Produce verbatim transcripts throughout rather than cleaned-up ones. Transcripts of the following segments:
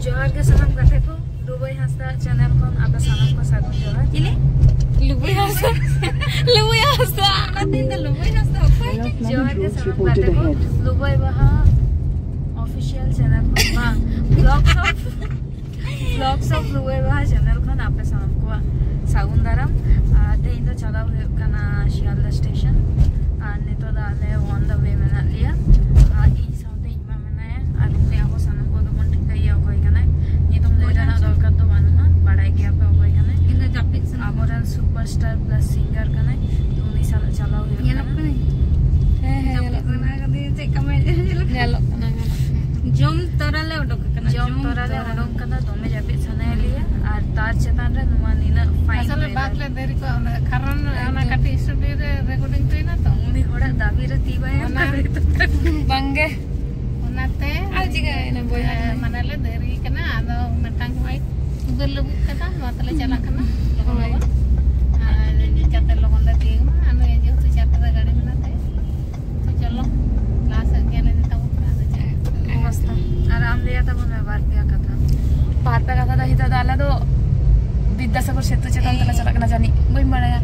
ᱡᱚᱦᱟᱨ ᱜᱮ ᱥᱟᱱᱟᱢ ᱜᱟᱛᱮ ᱠᱚ, ᱞᱩᱵᱟᱹᱭ ᱦᱟᱸᱥᱫᱟ ᱪᱮᱱᱮᱞ ᱠᱷᱚᱱ ᱟᱯᱮ ᱥᱟᱱᱟᱢ ᱠᱚ ᱥᱟᱹᱜᱩᱱ ᱡᱚᱦᱟᱨ᱾ ᱪᱤᱞᱤ? ᱞᱩᱵᱟᱹᱭ ᱦᱟᱸᱥᱫᱟ᱾ ᱞᱩᱵᱟᱹᱭ ᱦᱟᱸᱥᱫᱟ᱾ ᱚᱱᱟ ᱫᱤᱱ ᱫᱚ ᱞᱩᱵᱟᱹᱭ ᱦᱟᱸᱥᱫᱟ ᱚᱠᱚᱭ? ᱡᱚᱦᱟᱨ ᱜᱮ ᱥᱟᱱᱟᱢ ᱜᱟᱛᱮ ᱠᱚ, ᱞᱩᱵᱟᱹᱭ ᱵᱟᱦᱟ ᱚᱯᱷᱤᱥᱤᱭᱟᱞ ᱪᱮᱱᱮᱞ ᱠᱷᱚᱱ, ᱵᱟᱝ, ᱵᱞᱚᱜᱥ ᱚᱯᱷ, ᱵᱞᱚᱜᱥ ᱚᱯᱷ ᱞᱩᱵᱟᱹᱭ ᱵᱟᱦᱟ ᱪᱮᱱᱮᱞ ᱠᱷᱚᱱ ᱟᱯᱮ ᱥᱟᱱᱟᱢ ᱠᱚᱣᱟᱜ ᱥᱟᱹᱜᱩᱱ ᱫᱟᱨᱟᱢ᱾ ᱟᱨ ᱛᱮᱦᱮᱧ ᱫᱚ ᱪᱟᱞᱟᱣ ᱦᱩᱭᱩᱜ ᱠᱟᱱᱟ ᱥᱤᱭᱟᱞᱫᱟ ᱥᱴᱮᱥᱚᱱ᱾ ᱟᱨ ᱱᱤᱛᱚᱜ ᱫᱚ ᱟᱞᱮ on the way ᱢᱮᱱᱟᱜ ᱞᱮᱭᱟ᱾ ᱟᱨ ᱤᱧ ᱥᱟᱶᱛᱮ ᱤᱧ ᱢᱟ ᱢᱮᱱᱟᱭᱟ, ᱟᱨ ᱩᱱᱤ ᱟᱵᱚ ᱥᱟᱱᱟᱢ ᱠᱚ ᱫᱚᱵᱚᱱ ᱴᱷᱤᱠᱟᱹᱭᱮᱭᱟ ᱚᱠᱚᱭ ᱠᱟᱱᱟᱭ᱾ ᱧᱩᱛᱩᱢ ᱞᱟᱹᱭ ᱨᱮᱱᱟᱜ ᱫᱚᱨᱠᱟᱨ ᱫᱚ ᱵᱟᱹᱱᱩᱜᱼᱟ, ᱵᱟᱲᱟᱭ ᱜᱮᱭᱟ ᱯᱮ ᱚᱠᱚᱭ ᱠᱟᱱᱟᱭ᱾ ᱤᱧ ᱫᱚ ᱡᱟᱹᱯᱤᱫ ᱥᱟᱱᱟ ᱟᱵᱚᱨᱮᱱ ᱥᱩᱯᱟᱨ ᱥᱴᱟᱨ ᱯᱞᱟᱥ ᱥᱤᱝᱜᱟᱨ ᱠᱟᱱᱟᱭ, ᱛᱚ ᱩᱱᱤ ᱥᱟᱞᱟᱜ ᱪᱟᱞᱟᱣ ᱦᱩᱭᱩᱜ ᱧᱮᱞᱚᱜ ᱠᱟᱱᱟ᱾ ᱠᱟᱱᱟᱭ? ᱦᱮᱸ, ᱦᱮᱸ, ᱡᱟᱹᱯᱤᱫ ᱧᱮᱞᱚᱜ ᱠᱟᱱᱟ᱾ ᱥᱟᱱᱟ ᱠᱟᱫᱮᱭᱟ, ᱪᱮᱫ ᱠᱟᱢᱮ ᱧᱮᱞᱚᱜ ᱠᱟᱱᱟ? ᱧᱮᱞᱚᱜ ᱠᱟᱱᱟ, ᱧᱮᱞᱚᱜ ᱠᱟᱱᱟ᱾ ᱡᱚᱢ ᱛᱚᱨᱟ ᱞᱮ ᱩᱰᱩᱠ ᱠᱟᱱᱟ, ᱡᱚᱢ ᱛᱚᱨᱟ ᱞᱮ ᱩᱰᱩᱠ ᱠᱟᱱᱟ, ᱫᱚᱢᱮ ᱡᱟᱹᱯᱤᱫ ᱥᱟᱱᱟᱭᱮᱫ ᱞᱮᱭᱟ᱾ ᱟᱨ ᱛᱟᱨ ᱪᱮᱛᱟᱱ ᱨᱮ ᱱᱚᱣᱟ ᱱᱤᱱᱟᱹᱜ ᱯᱷᱟᱭᱤᱱ ᱟᱥᱚᱞᱮ ᱞᱟᱹᱭ ᱵᱟᱥ ᱫᱟᱞᱮ᱾ ᱞᱮ ᱫᱮᱨᱤ ᱠᱚᱜᱼᱟ, ᱚᱱᱟ ᱠᱟᱨᱚᱱ ᱚᱱᱟ ᱮᱠᱫᱚᱢ᱾ ᱠᱟᱹᱴᱤᱡ ᱥᱴᱩᱰᱤᱭᱳ ᱨᱮ ᱨᱮᱠᱚᱨᱰᱤᱝ ᱦᱩᱭᱱᱟ ᱛᱚ᱾ ᱩᱱᱤ ᱦᱚᱲᱟᱜ ᱫᱟᱹᱵᱤ ᱨᱮ ᱛᱤ ᱵᱟᱭ ᱮᱢ ᱚᱱᱟ ᱠᱟᱫᱟ᱾ ᱵᱟᱝᱜᱮ᱾ ᱚᱱᱟᱛᱮ ᱟᱨ ᱪᱤᱠᱟᱹᱭᱮᱱᱟ ᱵᱚᱭᱦᱟ ᱮ, ᱠᱟᱱᱟ᱾ ᱢᱟᱱᱮ ᱞᱮ ᱫᱮᱨᱤ ᱠᱟᱱᱟ, ᱟᱫᱚ ᱢᱤᱫᱴᱟᱝ ᱱᱚᱜᱼᱚᱭ ᱩᱫᱟᱹᱨ ᱞᱮ ᱵᱩᱠ ᱠᱟᱫᱟ, ᱱᱚᱣᱟ ᱛᱮᱞᱮ ᱪᱟᱞᱟᱜ ᱠᱟᱱᱟ ᱞᱚᱜᱚᱱ ᱦᱳᱭ᱾ ᱞᱚᱜᱚᱱ᱾ ᱟᱨ ᱡᱟᱛᱮ ᱞᱚᱜᱚᱱ ᱞᱮ ᱛᱤᱭᱳᱜ ᱢᱟ, ᱟᱨ ᱱᱩᱭ ᱡᱮᱦᱮᱛᱩ ᱪᱟᱨᱴᱟ ᱨᱮ ᱜᱟᱹᱰᱤ ᱢᱮᱱᱟᱜ ᱛᱟᱭᱟ᱾ ᱛᱚ ᱪᱚᱞᱚ, ᱞᱟᱦᱟ ᱥᱮᱫ ᱧᱮᱞ ᱤᱫᱤ ᱛᱟᱵᱚᱱ ᱯᱮ, ᱟᱫᱚ ᱪᱮᱫ᱾ ᱟᱨ ᱟᱢ ᱞᱟᱹᱭᱟ ᱛᱟᱵᱚᱱ ᱢᱮ ᱵᱟᱨ ᱯᱮᱭᱟ ᱠᱟᱛᱷᱟ᱾ ᱵᱟᱨ ᱯᱮ ᱠᱟᱛᱷᱟ ᱫᱚ ᱱᱤᱛᱚᱜ ᱫᱚ ᱟᱞᱮ ᱫᱚ ᱵᱤᱫᱽᱫᱟᱥᱟᱜᱚᱨ ᱥᱮᱛᱩ ᱪᱮᱛᱟᱱ ᱛᱮᱞᱮ ᱪᱟᱞᱟᱜ ᱠᱟᱱᱟ, ᱡᱟᱹᱱᱤᱡ, ᱵᱟᱹᱧ ᱵᱟᱲᱟᱭᱟ᱾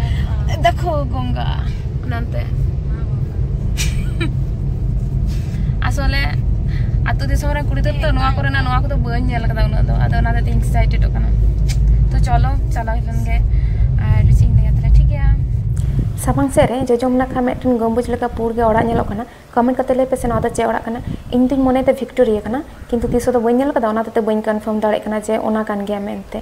ᱫᱮᱠᱷᱳ ᱜᱚᱝᱜᱟ, ᱚᱱᱟᱛᱮ᱾ ᱟᱥᱚᱞᱮ ᱟᱹᱛᱩ ᱫᱤᱥᱚᱢ ᱨᱮᱱ ᱠᱩᱲᱤ ᱜᱤᱫᱽᱨᱟᱹ ᱛᱚ, ᱱᱚᱣᱟ ᱠᱚᱨᱮᱱᱟᱜ, ᱱᱚᱣᱟ ᱠᱚᱫᱚ ᱵᱟᱹᱧ ᱧᱮᱞ ᱠᱟᱫᱟ ᱩᱱᱟᱹᱜ ᱫᱚ, ᱟᱫᱚ ᱚᱱᱟ ᱦᱚᱛᱮᱡ ᱛᱮ ᱤᱧ ᱮᱠᱥᱟᱭᱴᱮᱰᱚᱜ ᱠᱟᱱᱟ᱾ ᱛᱚ ᱪᱚᱞᱚ, ᱪᱟᱞᱟᱣ ᱞᱮᱱ ᱜᱮ᱾ ᱟᱨ ᱪᱮᱫ ᱤᱧ ᱞᱟᱹᱭᱟ ᱛᱟᱦᱞᱮ, ᱴᱷᱤᱠ ᱜᱮᱭᱟ᱾ ᱥᱟᱢᱟᱝ ᱥᱮᱫ ᱨᱮ ᱡᱚᱡᱚᱢ ᱱᱟᱠᱷᱟ ᱢᱤᱫᱴᱮᱱ ᱜᱚᱢᱵᱩᱡᱽ ᱞᱮᱠᱟ ᱯᱩᱲ ᱜᱮ ᱚᱲᱟᱜ ᱧᱮᱞᱚᱜ ᱠᱟᱱᱟ᱾ ᱠᱚᱢᱮᱱᱴ ᱠᱟᱛᱮ ᱞᱟᱹᱭ ᱯᱮᱥᱮ, ᱱᱚᱣᱟ ᱫᱚ ᱪᱮᱫ ᱚᱲᱟᱜ ᱠᱟᱱᱟ? ᱤᱧ ᱫᱩᱧ ᱢᱚᱱᱮᱭᱮᱫᱟ ᱵᱷᱤᱠᱴᱳᱨᱤᱭᱟ ᱠᱟᱱᱟ, ᱠᱤᱱᱛᱩ ᱛᱤᱥ ᱦᱚᱸ ᱫᱚ ᱵᱟᱹᱧ ᱧᱮᱞ ᱠᱟᱫᱟ, ᱚᱱᱟ ᱦᱚᱛᱮᱡ ᱛᱮ ᱵᱟᱹᱧ ᱠᱚᱱᱯᱷᱟᱨᱢ ᱫᱟᱲᱮᱭᱟᱜ ᱠᱟᱱᱟ ᱡᱮ ᱚᱱᱟ ᱠᱟᱱ ᱜᱮᱭᱟ ᱢᱮᱱᱛᱮ᱾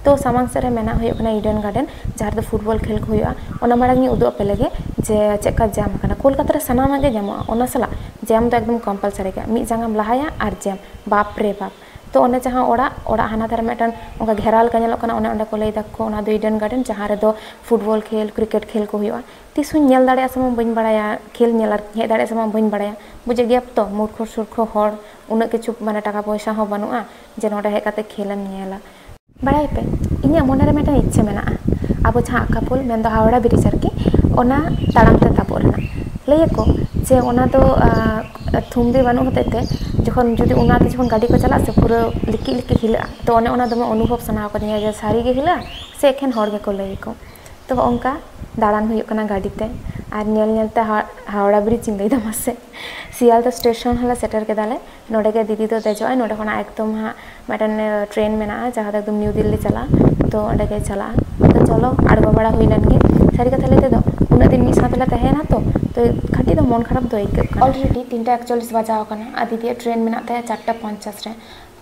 ᱛᱚ ᱥᱟᱢᱟᱝ ᱥᱮᱫ ᱨᱮ ᱢᱮᱱᱟᱜ ᱦᱩᱭᱩᱜ ᱠᱟᱱᱟ ᱤᱰᱮᱱ ᱜᱟᱨᱰᱮᱱ, ᱡᱟᱦᱟᱸ ᱨᱮᱫᱚ ᱯᱷᱩᱴᱵᱚᱞ ᱠᱷᱮᱞ ᱠᱚ ᱦᱩᱭᱩᱜᱼᱟ᱾ ᱚᱱᱟ ᱢᱟᱲᱟᱝ ᱤᱧ ᱩᱫᱩᱜ ᱟᱯᱮ ᱞᱮᱜᱮ ᱡᱮ ᱪᱮᱫ ᱞᱮᱠᱟ ᱡᱟᱢ ᱠᱟᱱᱟ᱾ ᱠᱳᱞᱠᱟᱛᱟ ᱨᱮ ᱥᱟᱱᱟᱢᱟᱜ ᱜᱮ ᱧᱟᱢᱚᱜᱼᱟ, ᱚᱱᱟ ᱥᱟᱞᱟᱜ ᱡᱟᱢ ᱫᱚ ᱮᱠᱫᱚᱢ ᱠᱚᱢᱯᱟᱞᱥᱟᱨᱤ ᱜᱮ᱾ ᱢᱤᱫ ᱡᱟᱸᱜᱟᱢ ᱞᱟᱦᱟᱭᱟ ᱟᱨ ᱡᱟᱢ, ᱵᱟᱯ ᱨᱮ ᱵᱟᱯ᱾ ᱛᱚ ᱚᱱᱮ ᱡᱟᱦᱟᱸ ᱚᱲᱟᱜ, ᱚᱲᱟᱜ ᱦᱟᱱᱟ ᱫᱷᱟᱨᱮ ᱢᱤᱫᱴᱮᱱ ᱚᱱᱠᱟ ᱜᱷᱮᱨᱟᱣ ᱞᱮᱠᱟ ᱧᱮᱞᱚᱜ ᱠᱟᱱᱟ, ᱚᱱᱮ ᱚᱸᱰᱮ ᱠᱚ ᱞᱟᱹᱭ ᱫᱟᱠᱚ ᱚᱱᱟ ᱫᱚ ᱤᱰᱮᱱ ᱜᱟᱨᱰᱮᱱ, ᱡᱟᱦᱟᱸ ᱨᱮᱫᱚ ᱯᱷᱩᱴᱵᱚᱞ ᱠᱷᱮᱞ, ᱠᱨᱤᱠᱮᱴ ᱠᱷᱮᱞ ᱠᱚ ᱦᱩᱭᱩᱜᱼᱟ᱾ ᱛᱤᱥ ᱦᱚᱸᱧ ᱧᱮᱞ ᱫᱟᱲᱮᱭᱟᱜᱼᱟ ᱥᱮ ᱵᱟᱝ ᱵᱟᱹᱧ ᱵᱟᱲᱟᱭᱟ, ᱠᱷᱮᱞ ᱧᱮᱞ ᱟᱨ ᱦᱮᱡ ᱫᱟᱲᱮᱭᱟᱜᱼᱟ ᱥᱮ ᱵᱟᱝ ᱵᱟᱹᱧ ᱵᱟᱲᱟᱭᱟ᱾ ᱵᱩᱡᱮᱫ ᱜᱮᱭᱟ ᱛᱚ, ᱢᱩᱨᱠᱷᱚ ᱥᱩᱨᱠᱷᱚ ᱦᱚᱲ, ᱩᱱᱟᱹᱜ ᱠᱤᱪᱷᱩ ᱢᱟᱱᱮ ᱴᱟᱠᱟ ᱯᱚᱭᱥᱟ ᱦᱚᱸ ᱵᱟᱹᱱᱩᱜᱼᱟ ᱡᱮ ᱱᱚᱸᱰᱮ ᱦᱮᱡ ᱠᱟᱛᱮ ᱠᱷᱮᱞᱮᱢ ᱧᱮᱞᱟ᱾ ᱵᱟᱲᱟᱭᱟᱯᱮ, ᱤᱧᱟᱹᱜ ᱢᱚᱱᱮ ᱨᱮ ᱢᱤᱫᱴᱟᱝ ᱤᱪᱪᱷᱟᱹ ᱢᱮᱱᱟᱜᱼᱟ, ᱟᱵᱚ ᱡᱟᱦᱟᱸ ᱟᱠᱟᱯᱩᱞ, ᱢᱮᱱᱫᱚ ᱦᱟᱣᱲᱟ ᱵᱨᱤᱡᱽ ᱟᱨᱠᱤ, ᱚᱱᱟ ᱛᱟᱲᱟᱢ ᱛᱮ ᱛᱟᱵᱚᱜ ᱨᱮᱱᱟᱜ᱾ ᱞᱟᱹᱭᱟᱠᱚ ᱡᱮ ᱚᱱᱟ ᱫᱚ, ᱟᱸ, ᱛᱷᱩᱢᱵᱤ ᱵᱟᱹᱱᱩᱜ ᱦᱚᱛᱮᱡ ᱛᱮ ᱡᱚᱠᱷᱚᱱ ᱡᱩᱫᱤ ᱚᱱᱟᱛᱮ ᱡᱚᱠᱷᱚᱱ ᱜᱟᱹᱰᱤ ᱠᱚ ᱪᱟᱞᱟᱜ ᱥᱮ, ᱯᱩᱨᱟᱹ ᱞᱤᱠᱤᱡ ᱞᱤᱠᱤᱡ ᱦᱤᱞᱟᱹᱜᱼᱟ᱾ ᱛᱚ ᱚᱱᱮ ᱚᱱᱟ ᱫᱚᱢᱮ ᱚᱱᱩᱵᱷᱚᱵ ᱥᱟᱱᱟ ᱠᱟᱫᱤᱧᱟ ᱡᱮ ᱥᱟᱹᱨᱤ ᱜᱮ ᱦᱤᱞᱟᱹᱜᱼᱟ ᱥᱮ ᱮᱠᱷᱮᱱ ᱦᱚᱲ ᱜᱮᱠᱚ ᱞᱟᱹᱭ ᱟᱠᱚ᱾ ᱛᱚ ᱚᱱᱠᱟ ᱫᱟᱬᱟᱱ ᱦᱩᱭᱩᱜ ᱠᱟᱱᱟ ᱜᱟᱹᱰᱤ ᱛᱮ, ᱟᱨ ᱧᱮᱞ ᱧᱮᱞ ᱛᱮ ᱦᱟ-, ᱦᱟᱣᱲᱟ ᱵᱨᱤᱡᱽ ᱤᱧ ᱞᱟᱹᱭ ᱫᱟ, ᱢᱟᱥᱮ, ᱥᱤᱭᱟᱞᱫᱟ ᱥᱴᱮᱥᱚᱱ ᱦᱚᱸᱞᱮ ᱥᱮᱴᱮᱨ ᱠᱮᱫᱟᱞᱮ᱾ ᱱᱚᱰᱮ ᱜᱮ ᱫᱤᱫᱤ ᱫᱚ ᱫᱮᱡᱚᱜ ᱟᱭ᱾ ᱱᱚᱰᱮ ᱠᱷᱚᱱᱟᱜ ᱮᱠᱫᱚᱢ ᱦᱟᱸᱜ ᱢᱤᱫᱴᱮᱱ ᱴᱨᱮᱱ ᱢᱮᱱᱟᱜᱼᱟ, ᱡᱟᱦᱟᱸ ᱫᱚ ᱮᱠᱫᱚᱢ ᱱᱤᱭᱩ ᱫᱤᱞᱞᱤ ᱪᱟᱞᱟᱜᱼᱟ, ᱛᱚ ᱚᱸᱰᱮ ᱜᱮ ᱪᱟᱞᱟᱜᱼᱟ᱾ ᱛᱚ ᱪᱚᱞᱚ, ᱟᱬᱜᱚ ᱵᱟᱲᱟ ᱦᱩᱭ ᱞᱮᱱ ᱜᱮ᱾ ᱥᱟᱹᱨᱤ ᱠᱟᱛᱷᱟ ᱞᱟᱹᱭ ᱛᱮᱫᱚ, ᱩᱱᱟᱹᱜ ᱫᱤᱱ ᱢᱤᱫ ᱥᱟᱶ ᱛᱮᱞᱮ ᱛᱟᱦᱮᱸᱭᱮᱱᱟ ᱛᱚ, ᱛᱚ ᱠᱟᱹᱴᱤᱡ ᱫᱚ ᱢᱚᱱ ᱠᱷᱟᱨᱟᱯ ᱫᱚ ᱟᱹᱭᱠᱟᱹᱜ ᱠᱟᱱᱟ᱾ Already ᱛᱤᱱᱴᱟ ᱮᱠᱪᱚᱞᱞᱤᱥ ᱵᱟᱡᱟᱣ ᱟᱠᱟᱱᱟ, ᱟᱨ ᱫᱤᱫᱤᱭᱟᱜ ᱴᱨᱮᱱ ᱢᱮᱱᱟᱜ ᱛᱟᱭᱟ ᱪᱟᱨᱴᱟ ᱯᱚᱧᱪᱟᱥ ᱨᱮ᱾